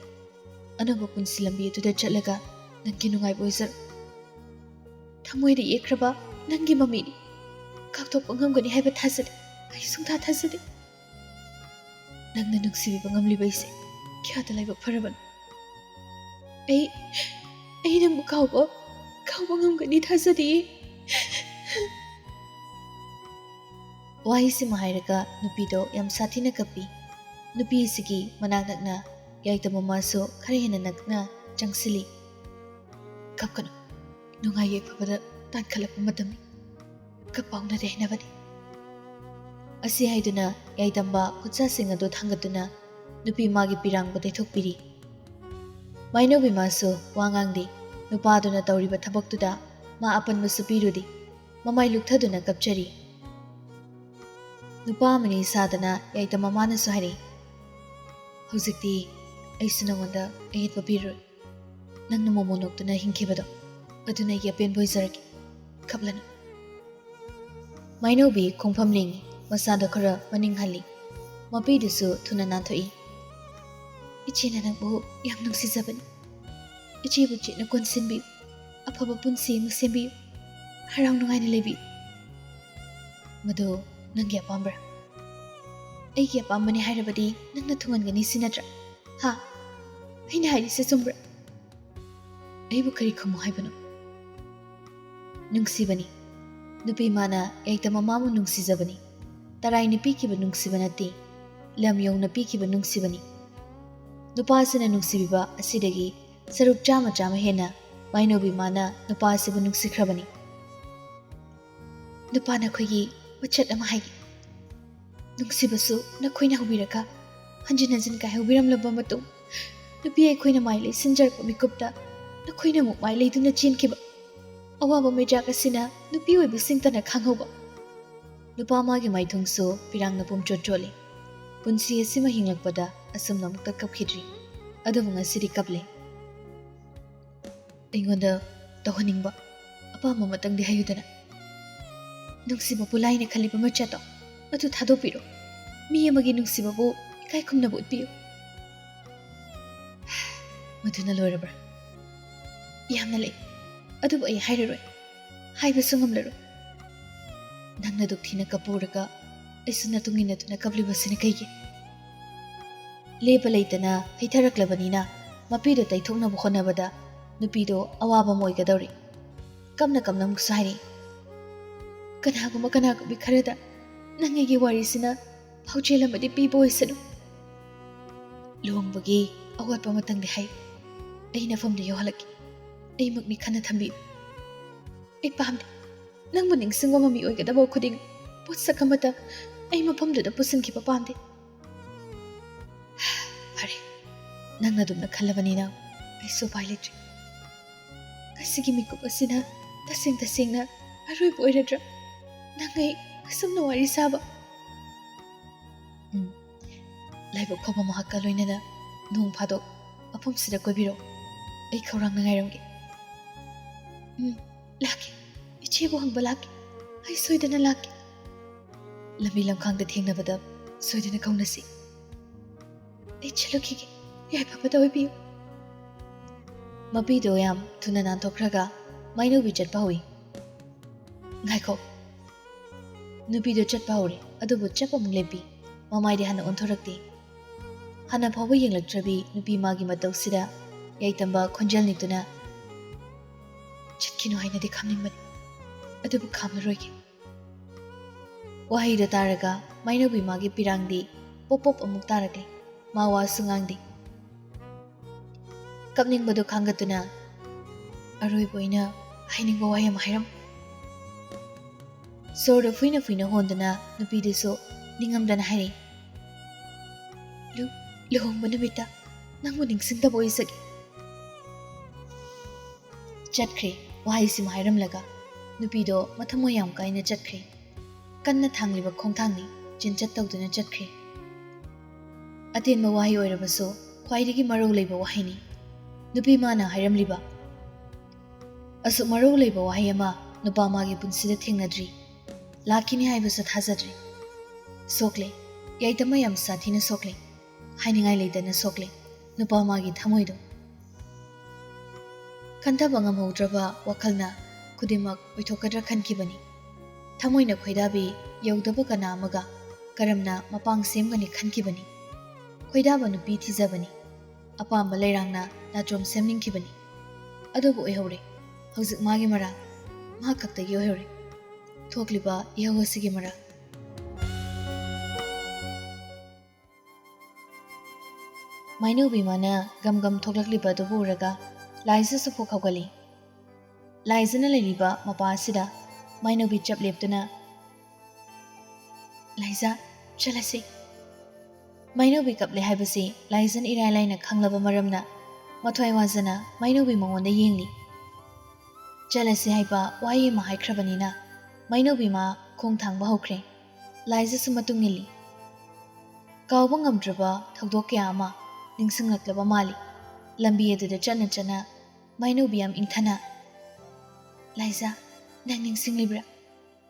ꯑꯅꯧꯕ ꯄꯨꯟꯁꯤ ꯂꯝꯕꯤ ꯑꯗꯨꯗ ꯆꯠꯂꯒ ꯅꯪꯒꯤ ꯅꯨꯡꯉꯥꯏꯕ ꯑꯣꯏꯖꯔꯣ꯫ ꯊꯃꯣꯏꯗ ꯌꯦꯛꯈ꯭ꯔꯕ ꯅꯪꯒꯤ ꯃꯃꯤꯅꯤ꯫ ꯀꯥꯎꯊꯣꯛꯄ ꯉꯝꯒꯅꯤ ꯍꯥꯏꯕ ꯊꯥꯖꯗꯦ꯫ ꯑꯩ ꯁꯨꯡꯊꯥ ꯊꯥꯖꯗꯦ꯫ ꯅꯪꯅ ꯅꯨꯡꯁꯤꯕꯤꯕ ꯉꯝꯂꯤꯕ ꯑꯩꯁꯦ ꯀꯌꯥꯗ ꯂꯥꯏꯕꯛ ꯐꯔꯕꯅꯣ꯫ ꯑꯩ, ꯑꯩ ꯅꯪꯕꯨ ꯀꯥꯎꯕ, ꯀꯥꯎꯕ ꯉꯝꯒꯅꯤ ꯊꯥꯖꯗꯤꯌꯦ꯫" ꯋꯥꯍꯩꯁꯤꯃ ꯍꯥꯏꯔꯒ ꯅꯨꯄꯤꯗꯣ ꯌꯥꯝ ꯁꯥꯊꯤꯅ ꯀꯞꯄꯤ꯫ ꯅꯨꯄꯤ ꯑꯁꯤꯒꯤ ꯃꯅꯥꯛ ꯅꯛꯅ ꯌꯥꯏꯇꯝꯕ ꯃꯥꯁꯨ ꯈꯔ ꯍꯦꯟꯅ ꯅꯛꯅ ꯆꯪꯁꯤꯜꯂꯤ꯫ "ꯀꯞꯀꯅꯨ, ꯅꯨꯡꯉꯥꯏ ꯌꯥꯏꯐꯕꯗ ꯇꯥꯟꯈꯠꯂꯛꯄ ꯃꯇꯝꯅꯤ꯫ ꯀꯞꯄ ꯍꯧꯅꯗꯦ ꯍꯥꯏꯅꯕꯅꯤ꯫" ꯑꯁꯤ ꯍꯥꯏꯗꯨꯅ ꯌꯥꯏꯇꯝꯕ ꯈꯨꯠꯁꯥꯁꯤꯡ ꯑꯗꯨ ꯊꯥꯡꯒꯠꯇꯨꯅ ꯅꯨꯄꯤ ꯃꯥꯒꯤ ꯄꯤꯔꯥꯡꯕ ꯇꯩꯊꯣꯛꯄꯤꯔꯤ꯫ ꯃꯥꯏꯅꯧꯕꯤ ꯃꯥꯁꯨ ꯋꯥ ꯉꯥꯡꯗꯦ꯫ ꯅꯨꯄꯥꯗꯨꯅ ꯇꯧꯔꯤꯕ ꯊꯕꯛꯇꯨꯗ ꯃꯥ ꯑꯄꯟꯕꯁꯨ ꯄꯤꯔꯨꯗꯦ꯫ ꯃꯃꯥꯏ ꯂꯨꯛꯊꯗꯨꯅ ꯀꯞꯆꯔꯤ꯫ ꯅꯨꯄꯥ ꯑꯃꯅꯤ ꯁꯥꯗꯅ ꯌꯥꯏꯇꯝꯕ ꯃꯥꯅꯁꯨ ꯍꯥꯏꯔꯛꯏ, "ꯍꯧꯖꯤꯛꯇꯤ ꯑꯩꯁꯨ ꯅꯉꯣꯟꯗ ꯑꯌꯦꯠꯄ ꯄꯤꯔꯣꯏ꯫ ꯅꯪꯅ ꯃꯣꯃꯣꯟ ꯅꯣꯛꯇꯨꯅ ꯍꯤꯡꯈꯤꯕꯗꯣ, ꯑꯗꯨꯅ ꯑꯩꯒꯤ ꯑꯄꯦꯟꯕ ꯑꯣꯏꯖꯔꯒꯦ꯫ ꯀꯞꯂꯅꯨ꯫ ꯃꯥꯏꯅꯧꯕꯤ ꯈꯣꯡꯐꯝ ꯂꯦꯡꯉꯤ, ꯃꯁꯥꯗꯣ ꯈꯔ ꯃꯅꯤꯡ ꯍꯜꯂꯤ꯫ ꯃꯄꯤꯗꯨꯁꯨ ꯊꯨꯅ ꯅꯥꯟꯊꯣꯛꯏ꯫ "ꯏꯆꯦꯅ ꯅꯪꯕꯨ ꯌꯥꯝ ꯅꯨꯡꯁꯤꯖꯕꯅꯤ꯫ ꯏꯆꯦꯕꯨ ꯆꯦꯠꯅ ꯀꯣꯟꯁꯤꯟꯕꯤꯌꯨ꯫ ꯑꯐꯕ ꯄꯨꯟꯁꯤ ꯑꯃ ꯁꯦꯝꯕꯤꯌꯨ꯫ ꯍꯔꯥꯎ ꯅꯨꯡꯉꯥꯏꯅ ꯂꯩꯕꯤꯌꯨ꯫" "ꯃꯗꯨ ꯅꯪꯒꯤ ꯑꯄꯥꯝꯕꯔꯥ?" "ꯑꯩꯒꯤ ꯑꯄꯥꯝꯕꯅꯤ ꯍꯥꯏꯔꯕꯗꯤ ꯅꯪꯅ ꯊꯨꯡꯍꯟꯒꯅꯤ ꯁꯤ ꯅꯠꯇ꯭ꯔꯥ? ꯍꯥ? ꯑꯩꯅ ꯍꯥꯏꯔꯤꯁꯦ ꯆꯨꯝꯕ꯭ꯔꯥ?" "ꯑꯩꯕꯨ ꯀꯔꯤ ꯈꯨꯝꯃꯨ ꯍꯥꯏꯕꯅꯣ?" "ꯅꯨꯡꯁꯤꯕꯅꯤ꯫ ꯅꯨꯄꯤ ꯃꯥꯅ ꯌꯥꯏꯇ ꯃꯃꯥꯕꯨ ꯅꯨꯡꯁꯤꯖꯕꯅꯤ꯫ ꯇꯔꯥꯏꯅ ꯄꯤꯈꯤꯕ ꯅꯨꯡꯁꯤꯕ ꯅꯠꯇꯦ, ꯂꯝ ꯌꯧꯅ ꯄꯤꯈꯤꯕ ꯅꯨꯡꯁꯤꯕꯅꯤ꯫" ꯅꯨꯄꯥꯁꯤꯅ ꯅꯨꯡꯁꯤꯕꯤꯕ ꯑꯁꯤꯗꯒꯤ ꯁꯔꯨꯛ ꯆꯥꯝꯃ ꯆꯥꯝꯃ ꯍꯦꯟꯅ ꯃꯥꯏꯅꯧꯕꯤ ꯃꯥꯅ ꯅꯨꯄꯥ ꯑꯁꯤꯕꯨ ꯅꯨꯡꯁꯤꯈ꯭ꯔꯕꯅꯤ꯫ ꯅꯨꯄꯥ ꯅꯈꯣꯏꯒꯤ ꯃꯆꯠ ꯑꯃ ꯍꯥꯏꯒꯦ꯫ ꯅꯨꯡꯁꯤꯕꯁꯨ ꯅꯈꯣꯏꯅ ꯍꯧꯕꯤꯔꯒ ꯍꯟꯖꯤꯟ ꯍꯟꯖꯤꯟ ꯀꯥꯏꯍꯧꯕꯤꯔꯝꯂꯕ ꯃꯇꯨꯡ, ꯅꯨꯄꯤ ꯑꯩꯈꯣꯏꯅ ꯃꯥꯏ ꯂꯩꯁꯤꯟꯖꯔꯛꯄ ꯃꯤꯀꯨꯞꯇ ꯅꯈꯣꯏꯅ ꯑꯃꯨꯛ ꯃꯥꯏ ꯂꯩꯗꯨꯅ ꯆꯦꯟꯈꯤꯕ꯫ ꯑꯋꯥꯕ ꯃꯩꯆꯥꯛ ꯑꯁꯤꯅ ꯅꯨꯄꯤ ꯑꯣꯏꯕꯤꯁꯤꯡꯇꯅ ꯈꯪꯍꯧꯕ꯫ ꯅꯨꯄꯥ ꯃꯥꯒꯤ ꯃꯥꯏꯊꯣꯡꯁꯨ ꯄꯤꯔꯥꯡꯅ ꯄꯨꯝꯆꯣꯠ ꯆꯣꯠꯂꯤ꯫ ꯄꯨꯟꯁꯤ ꯑꯁꯤꯃ ꯍꯤꯡꯂꯛꯄꯗ ꯑꯁꯨꯝꯅ ꯑꯃꯨꯛꯇ ꯀꯞꯈꯤꯗ꯭ꯔꯤ꯫ ꯑꯗꯨꯕꯨ ꯉꯁꯤꯗꯤ ꯀꯞꯂꯦ꯫ ꯑꯩꯉꯣꯟꯗ ꯇꯧꯍꯟꯅꯤꯡꯕ ꯑꯄꯥꯝꯕ ꯑꯃꯇꯪꯗꯤ ꯍꯥꯏꯌꯨꯗꯅ꯫ ꯅꯨꯡꯁꯤꯕꯕꯨ ꯂꯥꯏꯅ ꯈꯜꯂꯤꯕ ꯃꯆꯠꯇꯣ ꯑꯗꯨ ꯊꯥꯗꯣꯛꯄꯤꯔꯣ꯫ ꯃꯤ ꯑꯃꯒꯤ ꯅꯨꯡꯁꯤꯕꯕꯨ ꯏꯀꯥꯏ ꯈꯨꯝꯅꯕ ꯎꯠꯄꯤꯌꯨ꯫ ꯃꯗꯨꯅ ꯂꯣꯏꯔꯕ꯭ꯔꯥ? ꯌꯥꯝꯅ ꯂꯩ, ꯑꯗꯨꯕꯨ ꯑꯩ ꯍꯥꯏꯔꯔꯣꯏ꯫ ꯍꯥꯏꯕꯁꯨ ꯉꯝꯂꯔꯣꯏ꯫ ꯅꯪꯅ ꯗꯨꯛ ꯊꯤꯅ ꯀꯞꯄꯨꯔꯒ ꯑꯩꯁꯨ ꯅꯇꯨꯡ ꯏꯟꯅꯗꯨꯅ ꯀꯞꯂꯤꯕꯁꯤꯅ ꯀꯩꯒꯤ? ꯂꯦꯞꯄ ꯂꯩꯇꯅ ꯍꯩꯊꯔꯛꯂꯕꯅꯤꯅ ꯃꯄꯤꯗꯣ ꯇꯩꯊꯣꯛꯅꯕ ꯍꯣꯠꯅꯕꯗ ꯅꯨꯄꯤꯗꯣ ꯑꯋꯥꯕ ꯑꯃ ꯑꯣꯏꯒꯗꯧꯔꯤ꯫ ꯀꯞꯅ ꯀꯞꯅ ꯑꯃꯨꯛꯁꯨ ꯍꯥꯏꯔꯛꯏ, "ꯀꯅꯥꯒꯨꯝꯕ ꯀꯅꯥꯒꯨꯝꯕꯤ ꯈꯔꯗ ꯅꯪ ꯑꯩꯒꯤ ꯋꯥꯔꯤꯁꯤꯅ ꯄꯥꯎꯖꯦꯜ ꯑꯃꯗꯤ ꯄꯤꯕ ꯑꯣꯏꯁꯅꯨ꯫ ꯂꯨꯍꯣꯡꯕꯒꯤ ꯑꯋꯥꯠꯄ ꯑꯃꯇꯪꯗꯤ ꯍꯥꯏ, ꯑꯩ ꯅꯐꯝꯗ ꯌꯧꯍꯜꯂꯛꯀꯦ꯫ ꯑꯩꯃꯛꯅꯤ ꯈꯟꯅ ꯊꯝꯕꯤꯌꯨ꯫ ꯑꯩ ꯄꯥꯝꯗꯦ꯫ ꯅꯪꯕꯨ ꯅꯤꯡꯁꯤꯡꯕ ꯃꯃꯤ ꯑꯣꯏꯒꯗꯕ ꯈꯨꯗꯤꯡ ꯄꯣꯠꯁꯛ ꯑꯃꯇ ꯑꯩ ꯃꯐꯝꯗꯨꯗ ꯄꯨꯁꯤꯟꯈꯤꯕ ꯄꯥꯝꯗꯦ꯫ ꯐꯔꯦ, ꯅꯪꯅ ꯑꯗꯨꯝꯅ ꯈꯜꯂꯕꯅꯤꯅ ꯑꯩꯁꯨ ꯎꯄꯥꯏ ꯂꯩꯇ꯭ꯔꯦ꯫ ꯉꯁꯤꯒꯤ ꯃꯤꯀꯨꯞ ꯑꯁꯤꯅ ꯇꯁꯦꯡ ꯇꯁꯦꯡꯅ ꯑꯔꯣꯏꯕ ꯑꯣꯏꯔꯗ꯭ꯔꯥ? ꯅꯪ ꯑꯩ ꯑꯁꯨꯝꯅ ꯋꯥꯔꯤ ꯁꯥꯕ?" ꯎꯝ, ꯂꯥꯏꯕꯛ ꯐꯕ ꯃꯍꯥꯛꯀ ꯂꯣꯏꯅꯅ ꯅꯣꯡ ꯐꯥꯗꯣꯛ ꯃꯐꯝꯁꯤꯗ ꯀꯣꯏꯕꯤꯔꯛꯎ꯫ ꯑꯩ ꯈꯧꯔꯥꯡꯅ ꯉꯥꯏꯔꯝꯒꯦ꯫ ꯎꯝ, ꯂꯥꯛꯀꯦ꯫ ꯏꯆꯦꯕꯨ ꯍꯪꯕ ꯂꯥꯛꯀꯦ꯫ ꯑꯩ ꯁꯣꯏꯗꯅ ꯂꯥꯛꯀꯦ꯫ ꯂꯝꯕꯤ ꯂꯝꯈꯥꯡꯗ ꯊꯦꯡꯅꯕꯗ ꯁꯣꯏꯗꯅ ꯀꯧꯅꯁꯤ꯫ ꯑꯩ ꯆꯠꯂꯨꯈꯤꯒꯦ꯫ ꯌꯥꯏꯐꯕꯗ ꯑꯣꯏꯕꯤꯌꯨ꯫ ꯃꯄꯤꯗꯣ ꯌꯥꯝ ꯊꯨꯅ ꯅꯥꯟꯊꯣꯛꯈ꯭ꯔꯒ ꯃꯥꯏꯅꯧꯕꯤ ꯆꯠꯄ ꯍꯧꯏ꯫ "ꯉꯥꯏꯈꯣ!" ꯅꯨꯄꯤꯗꯣ ꯆꯠꯄ ꯍꯧꯔꯦ, ꯑꯗꯨꯕꯨ ꯆꯞ ꯑꯃꯨꯛ ꯂꯦꯞꯄꯤ꯫ ꯃꯃꯥꯏꯗꯤ ꯍꯟꯅ ꯑꯣꯟꯊꯣꯔꯛꯇꯦ꯫ ꯍꯥꯟꯅ ꯐꯥꯎꯕ ꯌꯦꯡꯂꯛꯇ꯭ꯔꯕꯤ ꯅꯨꯄꯤ ꯃꯥꯒꯤ ꯃꯇꯧꯁꯤꯗ ꯌꯥꯏꯇꯝꯕ ꯈꯣꯟꯖꯦꯜ ꯅꯤꯛꯇꯨꯅ, "ꯆꯠꯈꯤꯅꯨ ꯍꯥꯏꯅꯗꯤ ꯈꯥꯝꯅꯤꯡꯕꯅꯤ, ꯑꯗꯨꯕꯨ ꯈꯥꯝꯂꯔꯣꯏꯒꯦ꯫" ꯋꯥꯍꯩꯗꯣ ꯇꯥꯔꯒ ꯃꯥꯏꯅꯧꯕꯤ ꯃꯥꯒꯤ ꯄꯤꯔꯥꯡꯗꯤ ꯄꯣꯞ ꯄꯣꯞ ꯑꯃꯨꯛ ꯇꯥꯔꯛꯂꯦ꯫ ꯃꯥ ꯋꯥꯁꯨ ꯉꯥꯡꯗꯦ꯫ ꯀꯞꯅꯤꯡꯕꯗꯨ ꯈꯥꯡꯒꯠꯇꯨꯅ ꯑꯔꯣꯏꯕ ꯑꯣꯏꯅ ꯍꯥꯏꯅꯤꯡꯕ ꯋꯥꯍꯩ ꯑꯃ ꯍꯥꯏꯔꯝꯃꯨ꯫ ꯁꯣꯔꯗꯨ ꯐꯨꯏꯅ ꯐꯨꯏꯅ ꯍꯣꯟꯗꯨꯅ ꯅꯨꯄꯤꯗꯨꯁꯨ ꯅꯤꯡꯉꯝꯗꯅ ꯍꯥꯏꯔꯛꯏ, "ꯂꯨ-, ꯂꯨꯍꯣꯡꯕ ꯅꯨꯃꯤꯠꯇ ꯅꯪꯕꯨ ꯅꯤꯡꯁꯤꯡꯗꯕ ꯑꯣꯏꯖꯒꯦ꯫" ꯆꯠꯈ꯭ꯔꯦ꯫ ꯋꯥꯍꯩꯁꯤꯃ ꯍꯥꯏꯔꯝꯂꯒ ꯅꯨꯄꯤꯗꯣ ꯃꯊꯃꯣꯏ ꯌꯥꯝ ꯀꯥꯏꯅ ꯆꯠꯈ꯭ꯔꯦ꯫ ꯀꯟꯅ ꯊꯥꯡꯂꯤꯕ ꯈꯣꯡꯊꯥꯡꯅꯤ, ꯆꯤꯟꯆꯠ ꯇꯧꯗꯨꯅ ꯆꯠꯈ꯭ꯔꯦ꯫ ꯑꯇꯦꯟꯕ ꯋꯥꯍꯩ ꯑꯣꯏꯔꯕꯁꯨ ꯈ꯭ꯋꯥꯏꯗꯒꯤ ꯃꯔꯧ ꯂꯩꯕ ꯋꯥꯍꯩꯅꯤ꯫ ꯅꯨꯄꯤ ꯃꯥꯅ ꯍꯥꯏꯔꯝꯂꯤꯕ ꯑꯁꯨꯛ ꯃꯔꯧ ꯂꯩꯕ ꯋꯥꯍꯩ ꯑꯃ ꯅꯨꯄꯥ ꯃꯥꯒꯤ ꯄꯨꯟꯁꯤꯗ ꯊꯦꯡꯅꯗ꯭ꯔꯤ꯫ ꯂꯥꯛꯈꯤꯅꯤ ꯍꯥꯏꯕꯁꯨ ꯊꯥꯖꯗ꯭ꯔꯤ꯫ ꯁꯣꯛꯂꯦ, ꯌꯥꯏꯇꯝꯃ ꯌꯥꯝ ꯁꯥꯊꯤꯅ ꯁꯣꯛꯂꯦ꯫ ꯍꯥꯏꯅꯤꯡꯉꯥꯏ ꯂꯩꯇꯅ ꯁꯣꯛꯂꯦ ꯅꯨꯄꯥ ꯃꯥꯒꯤ ꯊꯃꯣꯏꯗꯣ꯫ ꯈꯟꯊꯕ ꯉꯝꯍꯧꯗ꯭ꯔꯕ ꯋꯥꯈꯜꯅ ꯈꯨꯗꯤꯡꯃꯛ ꯑꯣꯏꯊꯣꯛꯀꯗ꯭ꯔꯥ ꯈꯟꯈꯤꯕꯅꯤ꯫ ꯊꯃꯣꯏꯅ ꯈꯣꯏꯗꯥꯕꯤ ꯌꯧꯗꯕ ꯀꯅꯥ ꯑꯃꯒ ꯀꯔꯝꯅ ꯃꯄꯥꯡ ꯁꯦꯝꯒꯅꯤ ꯈꯟꯈꯤꯕꯅꯤ꯫ ꯈꯣꯏꯗꯥꯕ ꯅꯨꯄꯤ ꯊꯤꯖꯕꯅꯤ꯫ ꯑꯄꯥꯝꯕ ꯂꯩꯔꯥꯡꯅ ꯅꯥꯆꯣꯝ ꯁꯦꯝꯅꯤꯡꯈꯤꯕꯅꯤ꯫ ꯑꯗꯨꯕꯨ ꯑꯣꯏꯍꯧꯔꯦ꯫ ꯍꯧꯖꯤꯛ ꯃꯥꯒꯤ ꯃꯔꯥꯜ ꯃꯥ ꯈꯛꯇꯒꯤ ꯑꯣꯏꯍꯧꯔꯦ꯫ ꯊꯣꯛꯂꯤꯕ ꯏꯍꯧ ꯑꯁꯤꯒꯤ ꯃꯔꯥꯜ꯫ ꯃꯥꯏꯅꯧꯕꯤ ꯃꯥꯅ ꯒꯝ ꯒꯝ ꯊꯣꯛꯂꯛꯂꯤꯕ ꯑꯗꯨꯕꯨ ꯎꯔꯒ ꯂꯥꯏꯖꯥꯁꯨ ꯄꯨꯛ ꯍꯧꯒꯠꯂꯤ꯫ ꯂꯥꯏꯖꯥꯅ ꯂꯩꯔꯤꯕ ꯃꯄꯥ ꯑꯁꯤꯗ ꯃꯥꯏꯅꯧꯕꯤ ꯆꯞ ꯂꯦꯞꯇꯨꯅ, "ꯂꯥꯏꯖꯥ, ꯆꯠꯂꯁꯤ꯫" ꯃꯥꯏꯅꯧꯕꯤ ꯀꯞꯂꯦ ꯍꯥꯏꯕꯁꯤ ꯂꯥꯏꯖꯥꯅ ꯏꯔꯥꯏ ꯂꯥꯏꯅ ꯈꯪꯂꯕ ꯃꯔꯝꯅ ꯃꯊ꯭ꯋꯥꯏ ꯋꯥꯖꯅ ꯃꯥꯏꯅꯧꯕꯤ ꯃꯉꯣꯟꯗ ꯌꯦꯡꯂꯤ꯫ ꯆꯠꯂꯁꯤ ꯍꯥꯏꯕ ꯋꯥꯍꯩ ꯑꯃ ꯍꯥꯏꯈ꯭ꯔꯕꯅꯤꯅ ꯃꯥꯏꯅꯧꯕꯤ ꯃꯥ ꯈꯣꯡ ꯊꯥꯡꯕ ꯍꯧꯈ꯭ꯔꯦ꯫ ꯂꯥꯏꯖꯥꯁꯨ ꯃꯇꯨꯡ ꯏꯜꯂꯤ꯫ ꯀꯥꯎꯕ ꯉꯝꯗ꯭ꯔꯕ ꯊꯧꯗꯣꯛ ꯀꯌꯥ ꯑꯃ ꯅꯤꯡꯁꯤꯡꯂꯛꯂꯕ ꯃꯥꯜꯂꯤ꯫ ꯂꯝꯕꯤ ꯑꯗꯨꯗ ꯆꯠꯅ ꯆꯠꯅ ꯃꯥꯏꯅꯧꯕꯤ ꯌꯥꯝ ꯏꯪꯊꯅ, "ꯂꯥꯏꯖꯥ, ꯅꯪ ꯅꯤꯡꯁꯤꯡꯂꯤꯕ꯭ꯔꯥ?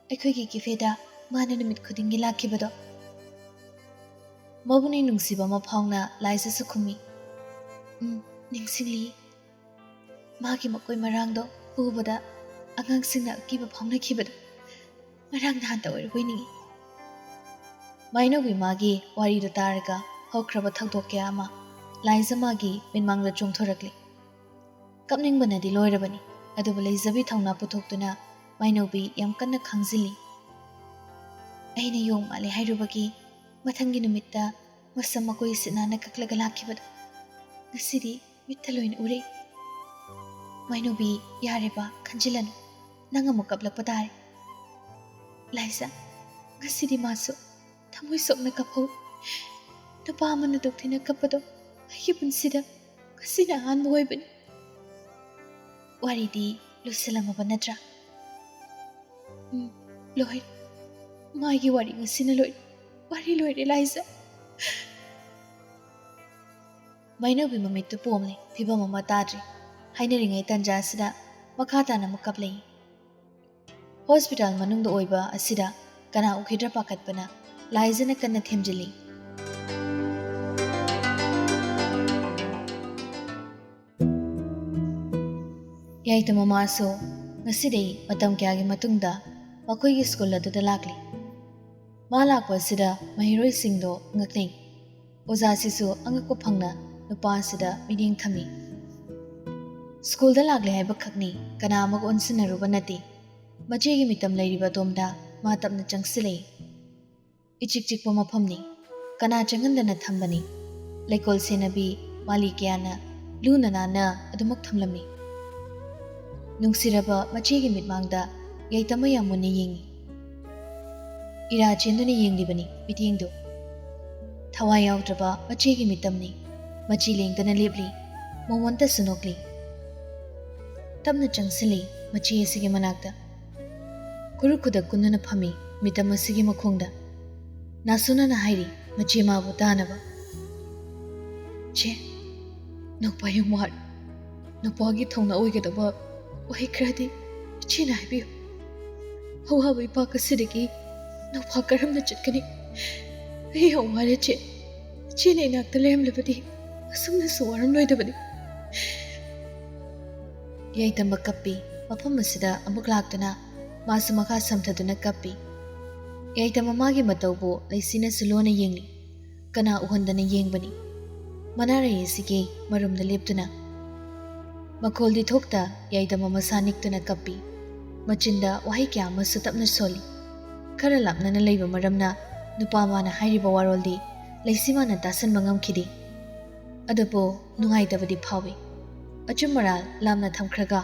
ꯑꯩꯈꯣꯏꯒꯤ ꯀꯦꯐꯦꯗ ꯃꯥꯅ ꯅꯨꯃꯤꯠ ꯈꯨꯗꯤꯡꯒꯤ ꯂꯥꯛꯈꯤꯕꯗꯣ?" ꯃꯕꯨꯛꯅꯤꯡ ꯅꯨꯡꯁꯤꯕ ꯑꯃ ꯐꯥꯎꯅ ꯂꯥꯏꯖꯥꯁꯨ ꯈꯨꯝꯃꯤ, "ꯎꯝ, ꯅꯤꯡꯁꯤꯡꯂꯤ꯫ ꯃꯥꯒꯤ ꯃꯀꯣꯏ ꯃꯔꯥꯡꯗꯣ ꯎꯕꯗ ꯑꯉꯥꯡꯁꯤꯡꯅ ꯑꯀꯤꯕ ꯐꯥꯎꯅꯈꯤꯕꯗꯣ ꯉꯔꯥꯡ ꯅꯍꯥꯟꯇ ꯑꯣꯏꯔꯕꯣꯏ ꯅꯤꯡꯏ꯫" ꯃꯥꯏꯅꯧꯕꯤ ꯃꯥꯒꯤ ꯋꯥꯔꯤꯗꯨ ꯇꯥꯔꯒ ꯍꯧꯈ꯭ꯔꯕ ꯊꯧꯗꯣꯛ ꯀꯌꯥ ꯑꯃ ꯂꯥꯏꯖꯥ ꯃꯥꯒꯤ ꯃꯤꯠꯃꯥꯡꯗ ꯆꯣꯡꯊꯣꯔꯛꯂꯤ꯫ ꯀꯞꯅꯤꯡꯕꯅꯗꯤ ꯂꯣꯏꯔꯕꯅꯤ, ꯑꯗꯨꯕꯨ ꯂꯩꯖꯕꯤ ꯊꯧꯅꯥ ꯄꯨꯊꯣꯛꯇꯨꯅ ꯃꯥꯏꯅꯧꯕꯤ ꯌꯥꯝ ꯀꯟꯅ ꯈꯥꯡꯖꯤꯜꯂꯤ꯫ "ꯑꯩꯅ ꯌꯣꯡ ꯃꯥꯜꯂꯦ ꯍꯥꯏꯔꯨꯕꯒꯤ ꯃꯊꯪꯒꯤ ꯅꯨꯃꯤꯠꯇ ꯃꯁꯝ ꯃꯀꯣꯏ ꯁꯤꯠ ꯅꯥꯟꯅ ꯀꯛꯂꯒ ꯂꯥꯛꯈꯤꯕꯗꯣ ꯉꯁꯤꯗꯤ ꯃꯤꯠꯇ ꯂꯣꯏꯅ ꯎꯔꯦ꯫ ꯃꯥꯏꯅꯧꯕꯤ, ꯌꯥꯔꯦꯕ, ꯈꯟꯖꯤꯜꯂꯅꯨ꯫ ꯅꯪ ꯑꯃꯨꯛ ꯀꯞꯂꯛꯄ ꯇꯥꯔꯦ꯫ ꯂꯥꯏꯖꯥ, ꯉꯁꯤꯗꯤ ꯃꯥꯁꯨ ꯊꯃꯣꯏ ꯁꯣꯛꯅ ꯀꯞꯍꯧ꯫ ꯅꯨꯄꯥ ꯑꯃꯅ ꯇꯣꯛꯊꯤꯅ ꯀꯞꯄꯗꯣ ꯑꯩꯒꯤ ꯄꯨꯟꯁꯤꯗ ꯉꯁꯤꯅ ꯑꯍꯥꯟꯕ ꯑꯣꯏꯕꯅꯤ꯫" ꯋꯥꯔꯤꯗꯤ ꯂꯣꯏꯁꯤꯜꯂꯝꯃꯕ ꯅꯠꯇ꯭ꯔꯥ? ꯎꯝ, ꯂꯣꯏꯔꯦ꯫ ꯃꯥꯒꯤ ꯋꯥꯔꯤ ꯉꯁꯤꯅ ꯂꯣꯏꯔꯦ꯫ ꯋꯥꯔꯤ ꯂꯣꯏꯔꯦ, ꯂꯥꯏꯖꯥ꯫ ꯃꯥꯏꯅꯧꯕꯤ ꯃꯃꯤꯠꯇꯨ ꯄꯣꯝꯂꯦ, ꯐꯤꯕꯝ ꯑꯃ ꯇꯥꯗ꯭ꯔꯦ꯫ ꯍꯥꯏꯅꯔꯤꯉꯩ ꯇꯟꯖꯥ ꯑꯁꯤꯗ ꯃꯈꯥ ꯇꯥꯅ ꯑꯃꯨꯛ ꯀꯞꯂꯛꯏ꯫ ꯍꯣꯁꯄꯤꯇꯥꯜ ꯃꯅꯨꯡꯗ ꯑꯣꯏꯕ ꯑꯁꯤꯗ ꯀꯅꯥ ꯎꯈꯤꯗ꯭ꯔꯥ ꯄꯥꯈꯠꯄꯅ ꯂꯥꯏꯖꯥꯅ ꯀꯟꯅ ꯊꯦꯝꯖꯤꯜꯂꯤ꯫ ꯌꯥꯏꯇ ꯃꯃꯥꯁꯨ ꯉꯁꯤꯗꯒꯤ ꯃꯇꯝ ꯀꯌꯥꯒꯤ ꯃꯇꯨꯡꯗ ꯃꯈꯣꯏꯒꯤ ꯁ꯭ꯀꯨꯜ ꯑꯗꯨꯗ ꯂꯥꯛꯂꯤ꯫ ꯃꯥ ꯂꯥꯛꯄ ꯑꯁꯤꯗ ꯃꯍꯩꯔꯣꯏꯁꯤꯡꯗꯣ ꯉꯛꯅꯩ꯫ ꯑꯣꯖꯥꯁꯤꯁꯨ ꯑꯉꯛꯄ ꯐꯪꯅ ꯅꯨꯄꯥ ꯑꯁꯤꯗ ꯃꯤꯠꯌꯦꯡ ꯊꯝꯃꯤ꯫ ꯁ꯭ꯀꯨꯜꯗ ꯂꯥꯛꯂꯦ ꯍꯥꯏꯕꯈꯛꯅꯤ, ꯀꯅꯥ ꯑꯃꯒ ꯑꯣꯟꯁꯤꯟꯅꯔꯨꯕ ꯅꯠꯇꯦ꯫ ꯃꯆꯦꯒꯤ ꯃꯤꯇꯝ ꯂꯩꯔꯤꯕ ꯑꯗꯣꯝꯗ ꯃꯥ ꯇꯞꯅ ꯆꯪꯁꯤꯜꯂꯛꯏ꯫ ꯏꯆꯤꯛ ꯆꯤꯛꯄ ꯃꯐꯝꯅꯤ꯫ ꯀꯅꯥ ꯆꯪꯍꯟꯗꯅ ꯊꯝꯕꯅꯤ꯫ ꯂꯩꯀꯣꯜ ꯁꯦꯟꯅꯕꯤ ꯃꯥꯂꯤ ꯀꯌꯥꯅ ꯂꯨꯅ ꯅꯥꯟꯅ ꯑꯗꯨꯃꯛ ꯊꯝꯂꯝꯃꯤ꯫ ꯅꯨꯡꯁꯤꯔꯕ ꯃꯆꯦꯒꯤ ꯃꯤꯠꯃꯥꯡꯗ ꯌꯥꯏꯇꯃ ꯌꯥꯝ ꯃꯨꯟꯅ ꯌꯦꯡꯉꯤ꯫ ꯏꯔꯥ ꯆꯦꯟꯗꯨꯅ ꯌꯦꯡꯂꯤꯕꯅꯤ ꯃꯤꯠꯌꯦꯡꯗꯨ꯫ ꯊꯋꯥꯏ ꯌꯥꯎꯗ꯭ꯔꯕ ꯃꯆꯦꯒꯤ ꯃꯤꯇꯝꯅꯤ꯫ ꯃꯆꯤ ꯂꯦꯡꯗꯅ ꯂꯦꯞꯂꯤ꯫ ꯃꯉꯣꯟꯇꯁꯨ ꯅꯣꯛꯂꯤ꯫ ꯇꯞꯅ ꯆꯪꯁꯤꯜꯂꯤ ꯃꯆꯦ ꯑꯁꯤꯒꯤ ꯃꯅꯥꯛꯇ꯫ ꯈꯨꯔꯨ ꯈꯨꯗꯛ ꯀꯨꯟꯗꯨꯅ ꯐꯝꯃꯤ ꯃꯤꯇꯝ ꯑꯁꯤꯒꯤ ꯃꯈꯣꯡꯗ꯫ ꯅꯥꯁꯣꯅꯅ ꯍꯥꯏꯔꯤ ꯃꯆꯦ ꯃꯥꯕꯨ ꯇꯥꯅꯕ꯫ "ꯆꯦ, "ꯅꯧꯄꯥ ꯌꯥꯝ ꯋꯥꯔꯦ꯫ ꯅꯧꯄꯥꯒꯤ ꯊꯧꯅꯥ ꯑꯣꯏꯒꯗꯕ ꯋꯥꯍꯩ ꯈꯔꯗꯤ ꯏꯆꯦꯅ ꯍꯥꯏꯕꯤꯌꯨ꯫ ꯑꯋꯥꯕ ꯏꯄꯥꯛ ꯑꯁꯤꯗꯒꯤ ꯅꯧꯄꯥ ꯀꯔꯝꯅ ꯆꯠꯀꯅꯤ? ꯑꯩ ꯌꯥꯝ ꯋꯥꯔꯦ ꯆꯦ꯫ ꯏꯆꯦꯅ ꯏꯅꯥꯛꯇ ꯂꯩꯔꯝꯂꯕꯗꯤ ꯑꯁꯨꯝꯅꯁꯨ ꯋꯥꯔꯝꯂꯣꯏꯗꯕꯅꯤ꯫" ꯌꯥꯏꯇꯝꯕ ꯀꯞꯄꯤ꯫ ꯃꯐꯝ ꯑꯁꯤꯗ ꯑꯃꯨꯛ ꯂꯥꯛꯇꯨꯅ ꯃꯥꯁꯨ ꯃꯈꯥ ꯁꯝꯊꯗꯨꯅ ꯀꯞꯄꯤ꯫ ꯌꯥꯏꯇꯝꯕ ꯃꯥꯒꯤ ꯃꯇꯧꯕꯨ ꯂꯩꯁꯤꯅꯁꯨ ꯂꯣꯟꯅ ꯌꯦꯡꯂꯤ꯫ ꯀꯅꯥ ꯎꯍꯟꯗꯅ ꯌꯦꯡꯕꯅꯤ? ꯃꯅꯥꯔꯩ ꯑꯁꯤꯒꯤ ꯃꯔꯨꯝꯗ ꯂꯦꯞꯇꯨꯅ꯫ ꯃꯈꯣꯜꯗꯤ ꯊꯣꯛꯇ ꯌꯥꯏꯗꯃ ꯃꯁꯥ ꯅꯤꯛꯇꯨꯅ ꯀꯞꯄꯤ꯫ ꯃꯆꯤꯟꯗ ꯋꯥꯍꯩ ꯀꯌꯥ ꯑꯃꯁꯨ ꯇꯞꯅ ꯁꯣꯜꯂꯤ꯫ ꯈꯔ ꯂꯥꯞꯅꯅ ꯂꯩꯕ ꯃꯔꯝꯅ ꯅꯨꯄꯥ ꯃꯥꯅ ꯍꯥꯏꯔꯤꯕ ꯋꯥꯔꯣꯜꯗꯤ ꯂꯩꯁꯤꯃꯥꯅ ꯇꯥꯁꯟꯕ ꯉꯝꯈꯤꯗꯦ꯫ ꯑꯗꯨꯕꯨ ꯅꯨꯡꯉꯥꯏꯇꯕꯗꯤ ꯐꯥꯎꯏ꯫ ꯑꯆꯨꯝ ꯑꯔꯥꯜ ꯂꯥꯞꯅ ꯊꯝꯈ꯭ꯔꯒ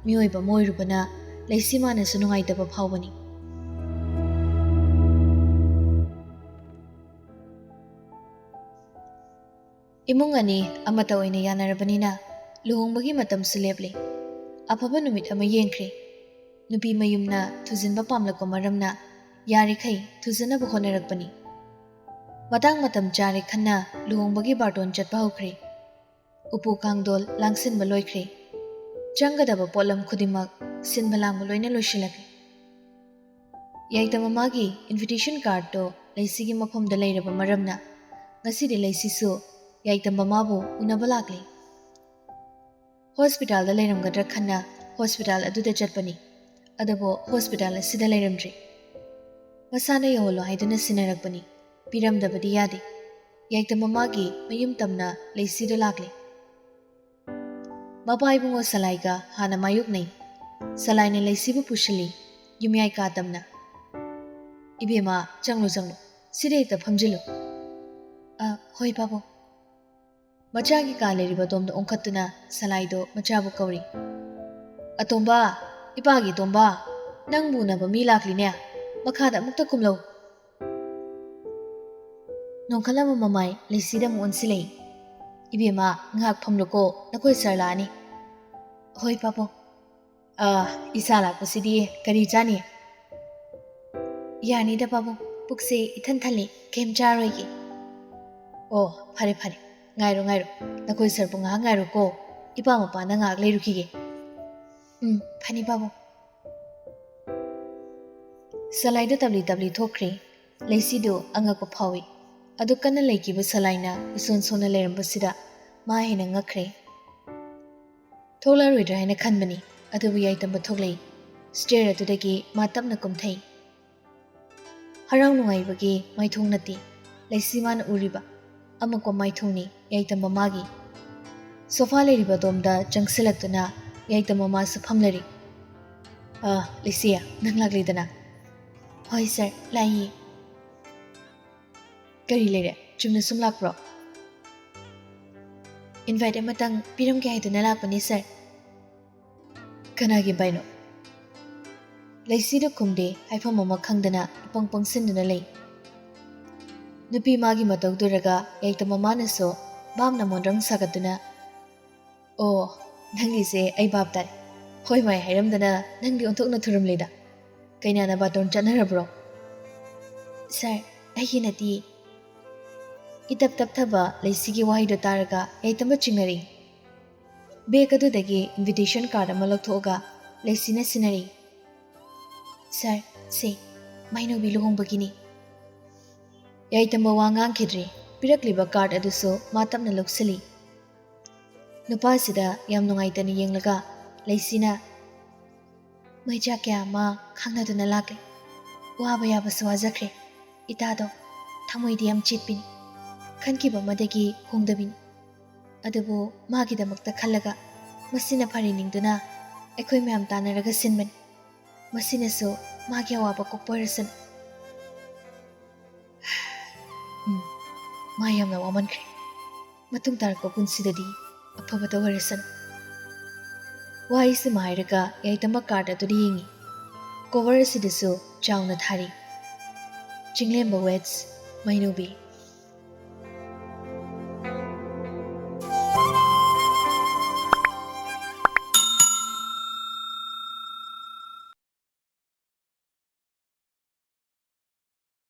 ꯃꯤꯑꯣꯏꯕ ꯑꯃ ꯑꯣꯏꯔꯨꯕꯅ ꯂꯩꯁꯤꯃꯥꯅꯁꯨ ꯅꯨꯡꯉꯥꯏꯇꯕ ꯐꯥꯎꯕꯅꯤ꯫ ꯏꯃꯨꯡ ꯑꯅꯤ ꯑꯃꯠꯇ ꯑꯣꯏꯅ ꯌꯥꯅꯔꯕꯅꯤꯅ ꯂꯨꯍꯣꯡꯕꯒꯤ ꯃꯇꯝꯁꯨ ꯂꯦꯞꯂꯦ꯫ ꯑꯐꯕ ꯅꯨꯃꯤꯠ ꯑꯃ ꯌꯦꯡꯈ꯭ꯔꯦ꯫ ꯅꯨꯄꯤ ꯃꯌꯨꯝꯅ ꯊꯨꯖꯤꯟꯕ ꯄꯥꯝꯂꯛꯄ ꯃꯔꯝꯅ ꯌꯥꯔꯤꯈꯩ ꯊꯨꯖꯅꯕ ꯍꯣꯠꯅꯔꯛꯄꯅꯤ꯫ ꯃꯇꯥꯡ ꯃꯇꯝ ꯆꯥꯔꯦ ꯈꯟꯅ ꯂꯨꯍꯣꯡꯕꯒꯤ ꯕꯥꯔꯇꯣꯟ ꯆꯠꯄ ꯍꯧꯈ꯭ꯔꯦ꯫ ꯎꯄꯨ ꯀꯥꯡꯗꯣꯜ ꯂꯥꯡꯁꯤꯟꯕ ꯂꯣꯏꯈ꯭ꯔꯦ꯫ ꯆꯪꯒꯗꯕ ꯄꯣꯠꯂꯝ ꯈꯨꯗꯤꯡꯃꯛ ꯁꯤꯟꯕ ꯂꯥꯡꯕ ꯂꯣꯏꯅ ꯂꯣꯏꯁꯤꯜꯂꯒꯦ꯫ ꯌꯥꯏꯇꯝ ꯃꯃꯥꯒꯤ invitation cardꯇꯣ ꯂꯩꯁꯤꯒꯤ ꯃꯐꯝꯗ ꯂꯩꯔꯕ ꯃꯔꯝꯅ ꯉꯁꯤꯗꯤ ꯂꯩꯁꯤꯁꯨ ꯌꯥꯏꯇꯝ ꯃꯃꯥꯕꯨ ꯎꯅꯕ ꯂꯥꯛꯂꯦ꯫ ꯍꯣꯁꯄꯤꯇꯥꯜꯗ ꯂꯩꯔꯝꯒꯗ꯭ꯔꯥ ꯈꯟꯅ ꯍꯣꯁꯄꯤꯇꯥꯜ ꯑꯗꯨꯗ ꯆꯠꯄꯅꯤ꯫ ꯑꯗꯨꯕꯨ ꯍꯣꯁꯄꯤꯇꯥꯜ ꯑꯁꯤꯗ ꯂꯩꯔꯝꯗ꯭ꯔꯦ꯫ ꯃꯁꯥꯅ ꯌꯧꯍꯜꯂꯣ ꯍꯥꯏꯗꯨꯅ ꯁꯤꯟꯅꯔꯛꯄꯅꯤ꯫ ꯄꯤꯔꯝꯗꯕꯗꯤ ꯌꯥꯗꯦ꯫ ꯌꯥꯏꯇꯝ ꯃꯃꯥꯒꯤ ꯃꯌꯨꯝ ꯇꯝꯅ ꯂꯩꯁꯤꯗ ꯂꯥꯛꯂꯦ꯫ ꯃꯄꯥ ꯏꯕꯨꯡꯉꯣ ꯁꯂꯥꯏꯒ ꯍꯥꯟꯅ ꯃꯥꯌꯣꯛꯅꯩ꯫ ꯁꯂꯥꯏꯅ ꯂꯩꯁꯤꯕꯨ ꯄꯨꯁꯤꯜꯂꯤ꯫ ꯌꯨꯝꯌꯥꯏ ꯀꯥ ꯇꯝꯅ꯫ "ꯏꯕꯦꯝꯃ, ꯆꯪꯂꯨ, ꯆꯪꯂꯨ꯫ ꯁꯤꯗ ꯍꯦꯛꯇ ꯐꯝꯖꯤꯜꯂꯨ꯫" "ꯑ, ꯍꯣꯏ ꯄꯥꯕꯨꯡ꯫" ꯃꯆꯥꯒꯤ ꯀꯥ ꯂꯩꯔꯤꯕ ꯑꯗꯣꯝꯗ ꯑꯣꯟꯈꯠꯇꯨꯅ ꯁꯂꯥꯏꯗꯣ ꯃꯆꯥꯕꯨ ꯀꯧꯔꯤ꯫ "ꯑꯇꯣꯝꯕ, ꯏꯄꯥꯒꯤ ꯇꯣꯝꯕ, ꯅꯪꯕꯨ ꯎꯅꯕ ꯃꯤ ꯂꯥꯛꯂꯤꯅꯦ꯫ ꯃꯈꯥꯗ ꯑꯃꯨꯛꯇ ꯀꯨꯝꯂꯧ꯫" ꯅꯣꯡꯈꯠꯂꯕ ꯃꯃꯥꯏ ꯂꯩꯁꯤꯗ ꯑꯃꯨꯛ ꯑꯣꯟꯁꯤꯜꯂꯛꯏ꯫ "ꯏꯕꯦꯝꯃ, ꯉꯥꯏꯍꯥꯛ ꯐꯝꯂꯨꯀꯣ, ꯅꯈꯣꯏ ꯁꯥꯔ ꯂꯥꯛꯑꯅꯤ꯫" "ꯍꯣꯏ ꯄꯥꯕꯨꯡ꯫" "ꯑ, ꯏꯆꯥ ꯂꯥꯛꯄꯁꯤꯗꯤ ꯀꯔꯤ ꯆꯥꯅꯤ?" "ꯌꯥꯅꯤꯗ ꯄꯥꯕꯨꯡ, ꯄꯨꯛꯁꯦ ꯏꯊꯟ ꯊꯜꯂꯤ, ꯀꯩꯝ ꯆꯥꯔꯣꯏꯒꯦ꯫" "ꯑꯣ, ꯐꯔꯦ ꯐꯔꯦ꯫ "ꯉꯥꯏꯔꯣ, ꯉꯥꯏꯔꯣ, ꯅꯈꯣꯏ ꯁꯥꯔꯕꯨ ꯉꯥꯏꯍꯥꯛ ꯉꯥꯏꯔꯣꯀꯣ, ꯏꯄꯥ ꯃꯄꯥꯅ ꯉꯥꯏꯍꯥꯛ ꯂꯩꯔꯨꯈꯤꯒꯦ꯫" "ꯎꯝ, ꯐꯅꯤ ꯄꯥꯕꯨꯡ꯫" ꯁꯂꯥꯏꯗꯨ ꯇꯞꯂꯤ ꯇꯞꯂꯤ ꯊꯣꯛꯈ꯭ꯔꯦ꯫ ꯂꯩꯁꯤꯗꯨ ꯑꯉꯛꯄ ꯐꯥꯎꯏ꯫ ꯑꯗꯨ ꯀꯟꯅ ꯂꯩꯈꯤꯕ ꯁꯂꯥꯏꯅ ꯏꯁꯣꯟ ꯁꯣꯟꯅ ꯂꯩꯔꯝꯕꯁꯤꯗ ꯃꯥ ꯍꯦꯟꯅ ꯉꯛꯈ꯭ꯔꯦ꯫ ꯊꯣꯛꯂꯛꯑꯔꯣꯏꯗ꯭ꯔꯥ ꯍꯥꯏꯅ ꯈꯟꯕꯅꯤ, ꯑꯗꯨꯕꯨ ꯌꯥꯏꯇꯝꯕ ꯊꯣꯛꯂꯛꯏ꯫ ꯁ꯭ꯇꯦꯌꯔ ꯑꯗꯨꯗꯒꯤ ꯃꯥ ꯇꯞꯅ ꯀꯨꯝꯊꯩ꯫ ꯍꯔꯥꯎ ꯅꯨꯡꯉꯥꯏꯕꯒꯤ ꯃꯥꯏꯊꯣꯡ ꯅꯠꯇꯦ, ꯂꯩꯁꯤ ꯃꯥꯅ ꯎꯔꯤꯕ ꯑꯃꯛꯄ ꯃꯥꯏꯊꯣꯡꯅꯤ ꯌꯥꯏꯇꯝꯕ ꯃꯥꯒꯤ꯫ ꯁꯣꯐꯥ ꯂꯩꯔꯤꯕ ꯑꯗꯣꯝꯗ ꯆꯪꯁꯤꯜꯂꯛꯇꯨꯅ ꯌꯥꯏꯇꯝꯕ ꯃꯥꯁꯨ ꯐꯝꯂꯔꯤ꯫ "ꯑ, ꯂꯩꯁꯤ, ꯅꯪ ꯂꯥꯛꯂꯤꯗꯅ?" "ꯍꯣꯏ ꯁꯥꯔ, ꯂꯥꯛꯏꯌꯦ꯫" "ꯀꯔꯤ ꯂꯩꯔꯦ? ꯆꯨꯝꯅ ꯁꯨꯝ ꯂꯥꯛꯄ꯭ꯔꯣ?" "ꯏꯟꯚꯥꯏꯠ ꯑꯃꯇꯪ ꯄꯤꯔꯝꯒꯦ ꯍꯥꯏꯗꯨꯅ ꯂꯥꯛꯄꯅꯤ ꯁꯥꯔ꯫" "ꯀꯅꯥꯒꯤ ꯏꯟꯚꯥꯏꯠꯅꯣ?" ꯂꯩꯁꯤꯗꯨ ꯈꯨꯝꯗꯦ, ꯍꯥꯏꯐꯝ ꯑꯃ ꯈꯪꯗꯅ ꯏꯄꯪ ꯄꯪꯁꯤꯟꯗꯨꯅ ꯂꯩ꯫ ꯅꯨꯄꯤ ꯃꯥꯒꯤ ꯃꯇꯧꯗꯨꯔꯒ ꯌꯥꯏꯇꯝꯕ ꯃꯥꯅꯁꯨ ꯚꯥꯞꯅ ꯃꯣꯟꯗ꯭ꯔꯪ ꯁꯥꯒꯠꯇꯨꯅ, "ꯑꯣ, ꯅꯪꯒꯤꯁꯦ ꯑꯩ ꯚꯥꯞ ꯇꯥꯔꯦ꯫ ꯍꯣꯏ ꯃꯥꯏ ꯍꯥꯏꯔꯝꯗꯅ ꯅꯪꯗꯤ ꯑꯣꯟꯊꯣꯛꯅ ꯊꯨꯔꯝꯂꯦꯗ꯫ ꯀꯩꯅꯥꯅ ꯕꯥꯇꯣꯟ ꯆꯠꯅꯔꯕ꯭ꯔꯣ?" "ꯁꯥꯔ, ꯑꯩꯒꯤ ꯅꯠꯇꯤꯌꯦ꯫" ꯏꯇꯞ ꯇꯞꯊꯕ ꯂꯩꯁꯤꯒꯤ ꯋꯥꯍꯩꯗꯨ ꯇꯥꯔꯒ ꯌꯥꯏꯇꯝꯕ ꯆꯤꯡꯅꯔꯛꯏ꯫ ꯕꯦꯒ ꯑꯗꯨꯗꯒꯤ ꯏꯟꯚꯤꯇꯦꯁꯟ ꯀꯥꯔꯗ ꯑꯃ ꯂꯧꯊꯣꯛꯑꯒ ꯂꯩꯁꯤꯅ ꯁꯤꯟꯅꯔꯛꯏ꯫ "ꯁꯥꯔ, ꯁꯦ, ꯃꯥꯏꯅꯧꯕꯤ ꯂꯨꯍꯣꯡꯕꯒꯤꯅꯤ꯫" ꯌꯥꯏꯇꯝꯕ ꯋꯥ ꯉꯥꯡꯈꯤꯗ꯭ꯔꯦ꯫ ꯄꯤꯔꯛꯂꯤꯕ ꯀꯥꯔꯗ ꯑꯗꯨꯁꯨ ꯃꯥ ꯇꯞꯅ ꯂꯧꯁꯤꯜꯂꯤ꯫ ꯅꯨꯄꯥꯁꯤꯗ ꯌꯥꯝ ꯅꯨꯡꯉꯥꯏꯇꯅ ꯌꯦꯡꯂꯒ ꯂꯩꯁꯤꯅ, "ꯃꯩꯆꯥꯛ ꯀꯌꯥ ꯑꯃ ꯈꯥꯡꯅꯗꯨꯅ ꯂꯥꯛꯂꯦ꯫ ꯋꯥꯕ ꯌꯥꯕꯁꯨ ꯋꯥꯖꯈ꯭ꯔꯦ꯫ ꯏꯇꯥꯗꯣ ꯊꯃꯣꯏꯗꯤ ꯌꯥꯝ ꯆꯦꯠꯄꯤꯅꯤ꯫ ꯈꯟꯈꯤꯕ ꯑꯃꯗꯒꯤ ꯍꯣꯡꯗꯕꯤꯅꯤ꯫ ꯑꯗꯨꯕꯨ ꯃꯥꯒꯤꯗꯃꯛꯇ ꯈꯜꯂꯒ ꯃꯁꯤꯅ ꯐꯔꯦ ꯅꯤꯡꯗꯨꯅ ꯑꯩꯈꯣꯏ ꯃꯌꯥꯝ ꯇꯥꯟꯅꯔꯒ ꯁꯤꯟꯕꯅꯤ꯫ ꯃꯁꯤꯅꯁꯨ ꯃꯥꯒꯤ ꯑꯋꯥꯕ ꯀꯣꯛꯄ ꯑꯣꯏꯔꯁꯅꯨ꯫" ꯎꯝ, ꯃꯥ ꯌꯥꯝꯅ ꯋꯥꯃꯟꯈ꯭ꯔꯦ꯫ ꯃꯇꯨꯡ ꯇꯥꯔꯛꯄ ꯄꯨꯟꯁꯤꯗꯗꯤ ꯑꯐꯕꯇ ꯑꯣꯏꯔꯁꯅꯨ꯫ ꯋꯥꯍꯩꯁꯤꯃ ꯍꯥꯏꯔꯒ ꯌꯥꯏꯇꯝꯕ ꯀꯥꯔꯗ ꯑꯗꯨꯗ ꯌꯦꯡꯉꯤ꯫ ꯀꯣꯚꯔ ꯑꯁꯤꯗꯁꯨ ꯆꯥꯎꯅ ꯊꯥꯔꯤ, "ꯆꯤꯡꯂꯦꯝꯕ ꯋꯦꯗꯁ, ꯃꯩꯅꯨꯕꯤ꯫"